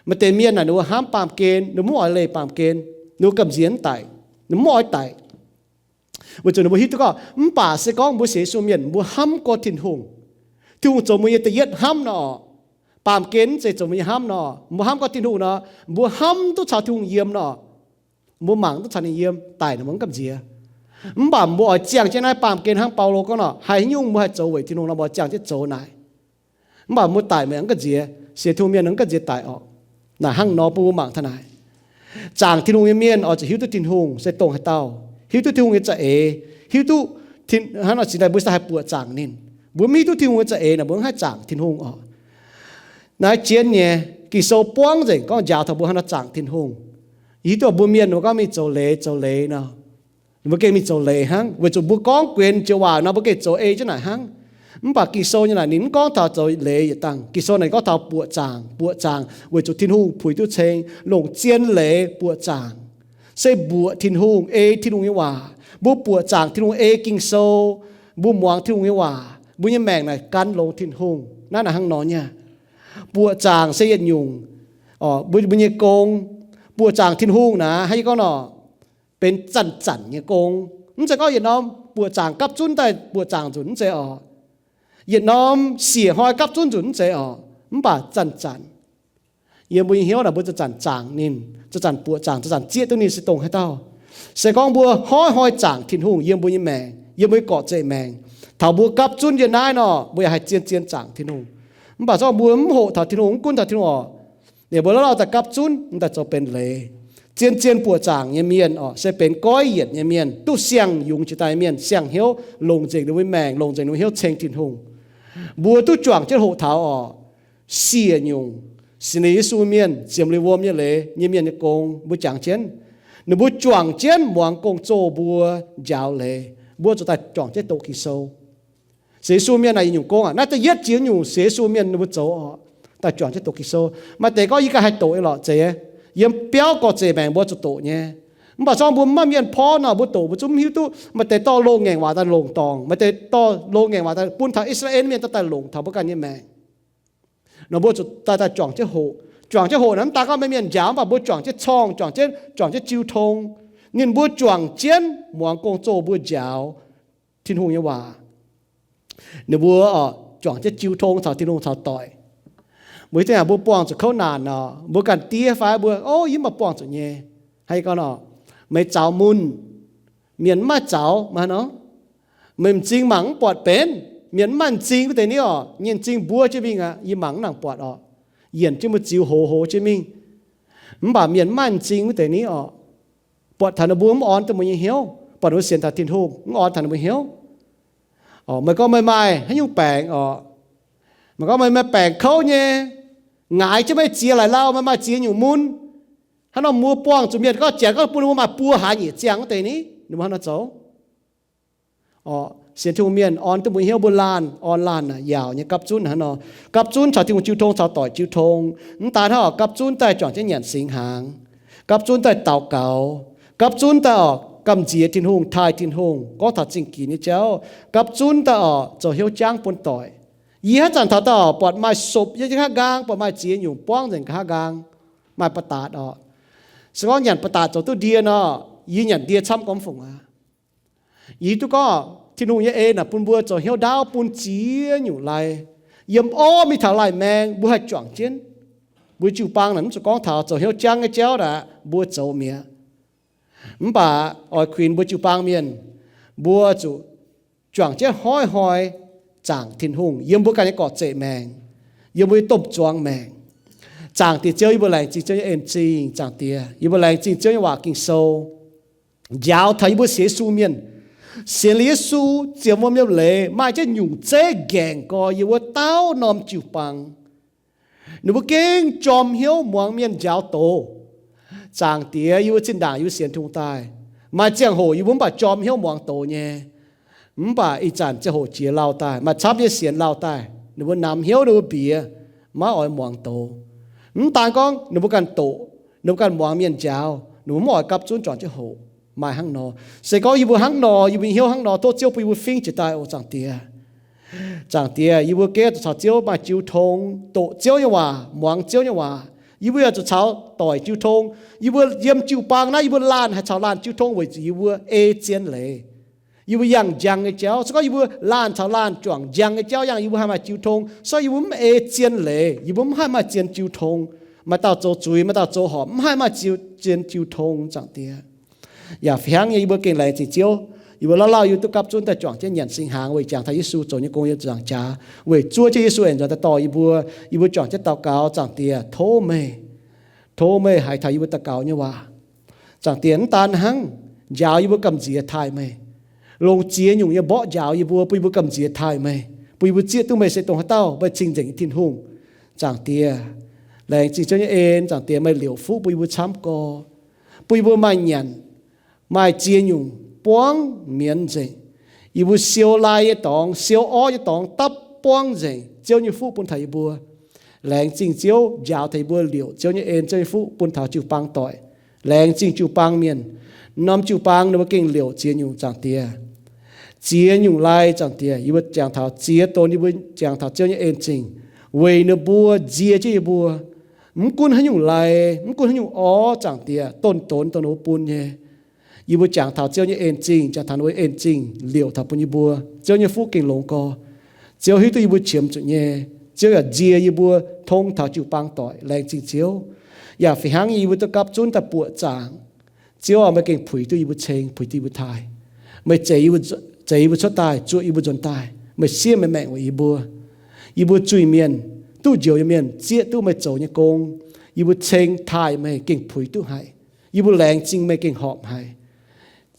maaih deix mienh naaic ninh mbuo hnamv baamh gen, ninh mbuo mv oix leih baamh gen, ninh mbuo gamh nziex mv daic, ninh mbuo mv oix daic. Weic zuqc ninh mbuo hiuv duqv gorngv mv baac se gorngv mbuo sienx Yesu mienh mbuo hnamv gorx Tin-Hungh, Tin-Hungh zoux mbuo nyei da'yietv hnamv nor, baamh gen mv zeiz zoux mbuo nyei hnamv nor, mbuo hnamv gorx Tin-Hungh nor, mbuo hnamv duqv caux Tin-Hungh yiem nor, mbuo mangc duqv caux ninh yiem, daic ninh mbuo mv gamh nziex. Mv baac mbuo oix ziangh jienv naaiv baamh gen hnangv Baulo gorngv nor, haaix nyungc mbuo haih zoux weic Tin-Hungh nor, mbuo oix ziangh jienv zoux naaic. Mv baac mbuo daic meih mv gamh nziex, sienx Tin-Hungh mienh mv gamh nziex daic orqc. Naaic hnangv nor bun mbuo mangc taux naaic. Zaangc Tin-Hungh nyei mienh oix zuqc hiuv duqv Tin-Hungh se dongh haaix dauh, hiuv duqv Tin-Hungh nyei za'eix, hiuv duqv hnangv nor cingx daaih mbuo se haih buoqc zaangc ninh. Mbuo mv hiuv duqv Tin-Hungh nyei za'eix naaic, mbuo mv haih zaangc Tin-Hungh oc. Naaiv jien nyei, Ging-Sou buangv nzengc gorngv njaaux taux mbuo haaix nor zaangc Tin-Hungh. Yie hiuv duqv mbuo mienh mbuo gorngv mingh zoux leiz zoux leiz nor, mbuo gengh mingh zoux leiz hnangv, weic zuqc mbuo gorngv guenx joux waac nor mbuo gengh zoux ei jienv naaic hnangv. Mv baac Ging-Sou nyei naaic ninh mv gorngv taux zoux leiz yietc dangh. Ging-Sou naaic gorngv taux buoqc zaangc, buoqc zaangc weic zuqc Tin-Hungh puix duqv ceng, longc zien leiz buoqc zaangc. Se mbuoqc Tin-Hungh, ei Tin-Hungh nyei waac. Mbuo buoqc zaangc Tin-Hungh, ei Ging-Sou. Mbuo muangx Tin-Hungh nyei waac, mbuo nyei maengc naaic gan longx Tin-Hungh. Naaiv naaic hnangv nor nyei. Buoqc zaangc se yietc nyungc, mbuo, mbuo nyei gong. Buoqc zaangc Tin-Hungh naaic, hnangv yie gorngv nor, benx zanc-zanc nyei gong. Mv zeiz gorngv yietc norm buoqc zaangc gapv zunv daaih buoqc zaangc nzunc, mv zeiz oc. Yietc norm siec hnoi gapv zunv nzunc, mv zeiz oc. Mv baac zanc-zanc, yiem mbuo nyei hnyouv naaic mbuo zanc-zanc zaangc ninh, zanc-zanc buoqc zaangc, zanc-zanc zieqv duqv ninh se dongh haaix dauh. Se gorngv mbuo hnoi-hnoi zaangc Tin-Hungh yiem mbuo nyei maengc, yiem mbuo nyei gorqv-zeiv maengc, taux mbuo gapv zunv yiem naaiv nor, mbuo yaac haih zien-zien zaangc Tin-Hungh. Mv baac zorqv mbuo mv hoqc taux Tin-Hungh, mv gunv taux Tin-Hungh oc, ninh mbuo la'lauh daaih gapv zunv, mv daaih zoux benx leiz. Zien-zien buoqc zaangc nyei mienh oc, se benx goiv yienc nyei mienh, duqv siang-yungz jiex daaih nyei mienh, siang-hnyouv, longc nzengc ninh mbuo nyei maengc, longc nzengc ninh mbuo hnyouv ceng Tin-Hungh. Mbuo duqv juangc jienv hoqc taux oc, siec nyungc, sienx liuz Yesu mienh, ziemx liuz wuom nyei leiz nyei mienh nyei gong, mbuo jangx jienv. Ninh mbuo juangc jienv muangx gong-zoh mbuo njaaux leiz, mbuo zuqc daaih juangc jienv doqc Ging-Sou. Sienx Yesu mienh naaic yietc nyungc gong aqv. Naaiv da'yietv jiex nyungc sienx Yesu mienh ninh mbuo zoux oc, daaih juangc jienv doqc Ging-Sou. Maaih deix gorngv yie ganh haih doqc nyei lorqc, zeiz, yiem biauv gorqv-zeiv maengc mbuo zuqc doqc nyei. Mv baac zorqv mbuo mv maaih mienh porv nor, mbuo doqc mbuo zungv mv hiuv duqv. Maaih deix dorh loz-ngaengc waac daaih longc dorngc, maaih deix dorh loz-ngaengc waac daaih bun taux I^saa^laa^en mienh daaih longc taux mbuo ganh nyei maengc. Nor mbuo zuqc daaih, daaih juangc jienv hoqc, juangc jienv hoqc naaic mv daan gorngv maaih mienh njaaux, mv baac mbuo juangc jienv corngh, juangc jienv, juangc jienv jiu tong. Ninh mbuo juangc jienv muangx gong-zoh mbuo njaaux Tin-Hungh nyei waac. Ninh mbuo oc, juangc jienv jiu tong caux Tin-Hungh caux doic. Mbuo hiuv duqv haaix, mbuo buangh zuqc kouv naanc nor, mbuo ganh diev fai mbuo, o, yie mv baac buangh zuqc nyei. Hnangv yie gorngv nor, meih zaux mun, mienh mv maaih zaux, maaih nor. Meih m'zing mangc mv buatc benx, mienh mv maaih m'zing wuov deix ni oc, nyei m'zing mbuov jienv mingh aqv, yie mangc mv nangc buatc oc. Yienc jienv mbuo ziux hoz hoz jienv mingh. Mv baac mienh mv maaih m'zing wuov deix ni oc, buatc taux ninh mbuo mv orn duqv mbuo nyei hnyouv, buatc ninh mbuo sienx taux Tin-Hungh mv orn taux ninh mbuo hnyouv. Meih gorngv meih maaih haaix nyungc baengc oc, meih gorngv meih maaih baengc kouv nyei, ngaix jienv meih ziex laic lauh, meih maaih ziex nyungc mun. Hnangv nor mbuo buangh zuqc mienh gorngv janx gorngv bun mbuo maaih buo hlaax nyeic ziangh wuov deix ni, ninh mbuo hnangv nor zoux. Sienx Tin-Hungh mienh orn duqv mbuo hnyouv, mbuo laanh orn laanh yaauc nyei gapv zunv hnangv nor. Gapv zunv caux Tin-Hungh jiu tong, caux doic jiu tong. Mv daan hnangv oc, gapv zunv daaih juangc jienv nyanc singx hnaangx, gapv zunv daaih daux gaux, gapv zunv daaih oc gamh nziex Tin-Hungh, taaih Tin-Hungh, gorngv taux zingh ginx nyei jauv, gapv zunv daaih oc zoux hnyouv jangv bun doic. Yie haaix zanc taux daaih oc, buatc maaih sopc yiem nqa'haav nqaang, buatc maaih ziex nyungc buangv nzengc nqa'haav nqaang, maaih ba'datc oc. Se gorngv nyanc ba'datc zoux duqv ndie nor, yie nyanc ndie camv gormx fungc aqv. Yie duqv gorngv Tin-Hungh nyei en naaic bun mbuo zoux hnyouv ndaauv bun ziex nyungc lai. Yiem orv mingh taux laaih maeng mbuo haih juangc jienv. Mbuo jiu-baang naaic mv zuqc gorngv taux zoux hnyouv jangv nyei jauv naaic mbuo zoux mi'aqv. Mv baac oix kuinx mbuo jiu-baang mienh, mbuo zuqc juangc jienv hnoi-hnoi zaangc Tin-Hungh yiem mbuo ganh nyei gorqv-zeiv maengc, yiem mbuo nyei domh zuangx maengc. Zaangc Diex Ziouv, yie mbuo laengz zingh Ziouv nyei en zingh. Zaangc Diex, yie mbuo laengz zingh Ziouv nyei waac Ging-Sou, njaaux taux yie mbuo sienx Yesu mienh. Sienx liuz Yesu, ziemx wuom yiem leiz, maaih jienv nyungc zeiv nqaengc gorx yiem wuov dauh norm jiu-baang. Ninh mbuo gengh jorm hnyouv muangx mienh njaaux doz. Zaangc Diex, yie mbuo zinh ndaangc yie mbuo sienx Tin-Hungh daaih, maaih ziangh hoc yie mbuo mv baac jorm hnyouv muangx doz nyei. Mv baac ih zanc ziangh hoc jiex lauh daaih, maaih camv nyei sienx lauh daaih, ninh mbuo namx hnyouv, ninh mbuo mbiex, maiv oix muangx doz. Mv daan gorngv ninh mbuo ganh doqc, ninh mbuo ganh muangx mienh njaaux, ninh mbuo mv oix gapv zunv juangc jienv hoqc. Maaih hnangv nor. Se gorngv yie mbuo hnangv nor, yie mbuo nyei hnyouv hnangv nor, tov Ziouv bun yie mbuo fingx jiez daaih oc. Zaangc Diex, zaangc Diex, yie mbuo gengh zuqc caux Ziouv maaih jiu tong, doqc Ziouv nyei waac, muangx Ziouv nyei waac. Yie mbuo yaac zuqc caux doic jiu tong. Yie mbuo yiem jiu-baang naaiv, yie mbuo laanh haih caux laanh jiu tong weic zuqc yie mbuo ei zien leiz. Yie mbuo yangh njang nyei jauv. Se gorngv yie mbuo laanh caux laanh juangc njang nyei jauv yangh, yie mbuo haih maaih jiu tong. Se gorngv yie mbuo mv ei zien leiz, yie mbuo mv haih maaih zien jiu tong. Maaih dauh zoux zuiz, maaih dauh zoux horpc, mv haih maaih zien jiu tong, Zaangc Diex. Yaac fih hnangv nyei, yie mbuo gengh laengz zingh Ziouv. Yie mbuo lauh lauh yie duqv gapv zunv daaih juangc jienv nyanc singx hnaangx weic jangx taux Yesu zoux nyei gong yiem zuangx jaax, weic zuov jienv Yesu aengx nzuonx daaih dorh yie mbuo. Yie mbuo juangc jienv daux gaux, Zaangc Diex, tov meih, tov meih haiz taux yie mbuo daux gaux nyei waac. Zaangc Diex, mv daan hnangv, njaaux yie mbuo gamh nziex taaih meih. Longc ziex nyungc nyei mborqv njaaux yie mbuo, bun yie mbuo gamh nziex taaih meih. bun yie mbuo zieqv duqv meih se dongh haaix dauh, meih cing-nzengc nyei Tin-Hungh. Zaangc Diex, laengz zingh Ziouv nyei en. Zaangc Diex, meih liouc fuqv bun yie mbuo camv gorx, bun yie mbuo maaih nyanc, maaih ziex nyungc buangv mienz nzengc. Yie mbuo siou lai nyei dorngx, siou orv nyei dorngx dapv buangv nzengc. Ziouv nyei fuqv bun taux yie mbuo. Laengz zingh Ziouv njaaux taux yie mbuo liouc Ziouv nyei en, Ziouv nyei fuqv bun taux jiu-baang doic. Laengz zingh jiu-baang mienh. Norm jiu-baang ninh mbuo gengh liouc ziex nyungc, Zaangc Diex. Ziex nyungc lai, Zaangc Diex, yie mbuo jangx taux ziex donx, yie mbuo jangx taux Ziouv nyei en-zingh weic ninh mbuo nzie jienv yie mbuo. Mv gunv haaix nyungc lai, mv gunv haaix nyungc orv, Zaangc Diex, donx-donx dongh ninh mbuo bun nyei, yie mbuo jangx taux Ziouv nyei en-zingh, jangx taux ninh mbuo en-zingh liouc taux bun yie mbuo. Ziouv nyei fuqv gengh longx gorx. Ziouv hiuv duqv yie mbuo qiemx zuqc nyei. Ziouv yaac nzie yie mbuo tong taux jiu-baang doic. Laengz zingh Ziouv. Yaac fih hnangv yie mbuo duqv gapv zunv daaih buoqc zaangc, Ziouv aac, meih gengh puix duqv yie mbuo ceng, puix duqv yie mbuo taaih. Meih zeix yie mbuo, zeix yie mbuo cuotv daaih, zuoqv yie mbuo nzuonx daaih. Meih siev meih maengc weic yie mbuo. Yie mbuo zuiz-mienh, duqv njoux nyei mienh, zieqv duqv meih zoux nyei gong. Yie mbuo ceng taaih meih gengh puix duqv haic. Yie mbuo laengz zingh meih gengh horpc haic.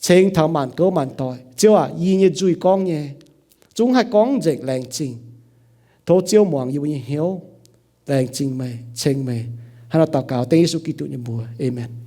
Ceng taux maanc gouv maanc doic. Ziouv aac, yie nyei nzuih gorngv nyei, zungv haih gorngv nzengc, laengz zingh. Tov Ziouv muangx yie mbuo nyei hnyouv. Laengz zingh meih, ceng meih. Hnangv naaiv daux gaux dengv Yesu Giduc nyei mbuox. Aamen.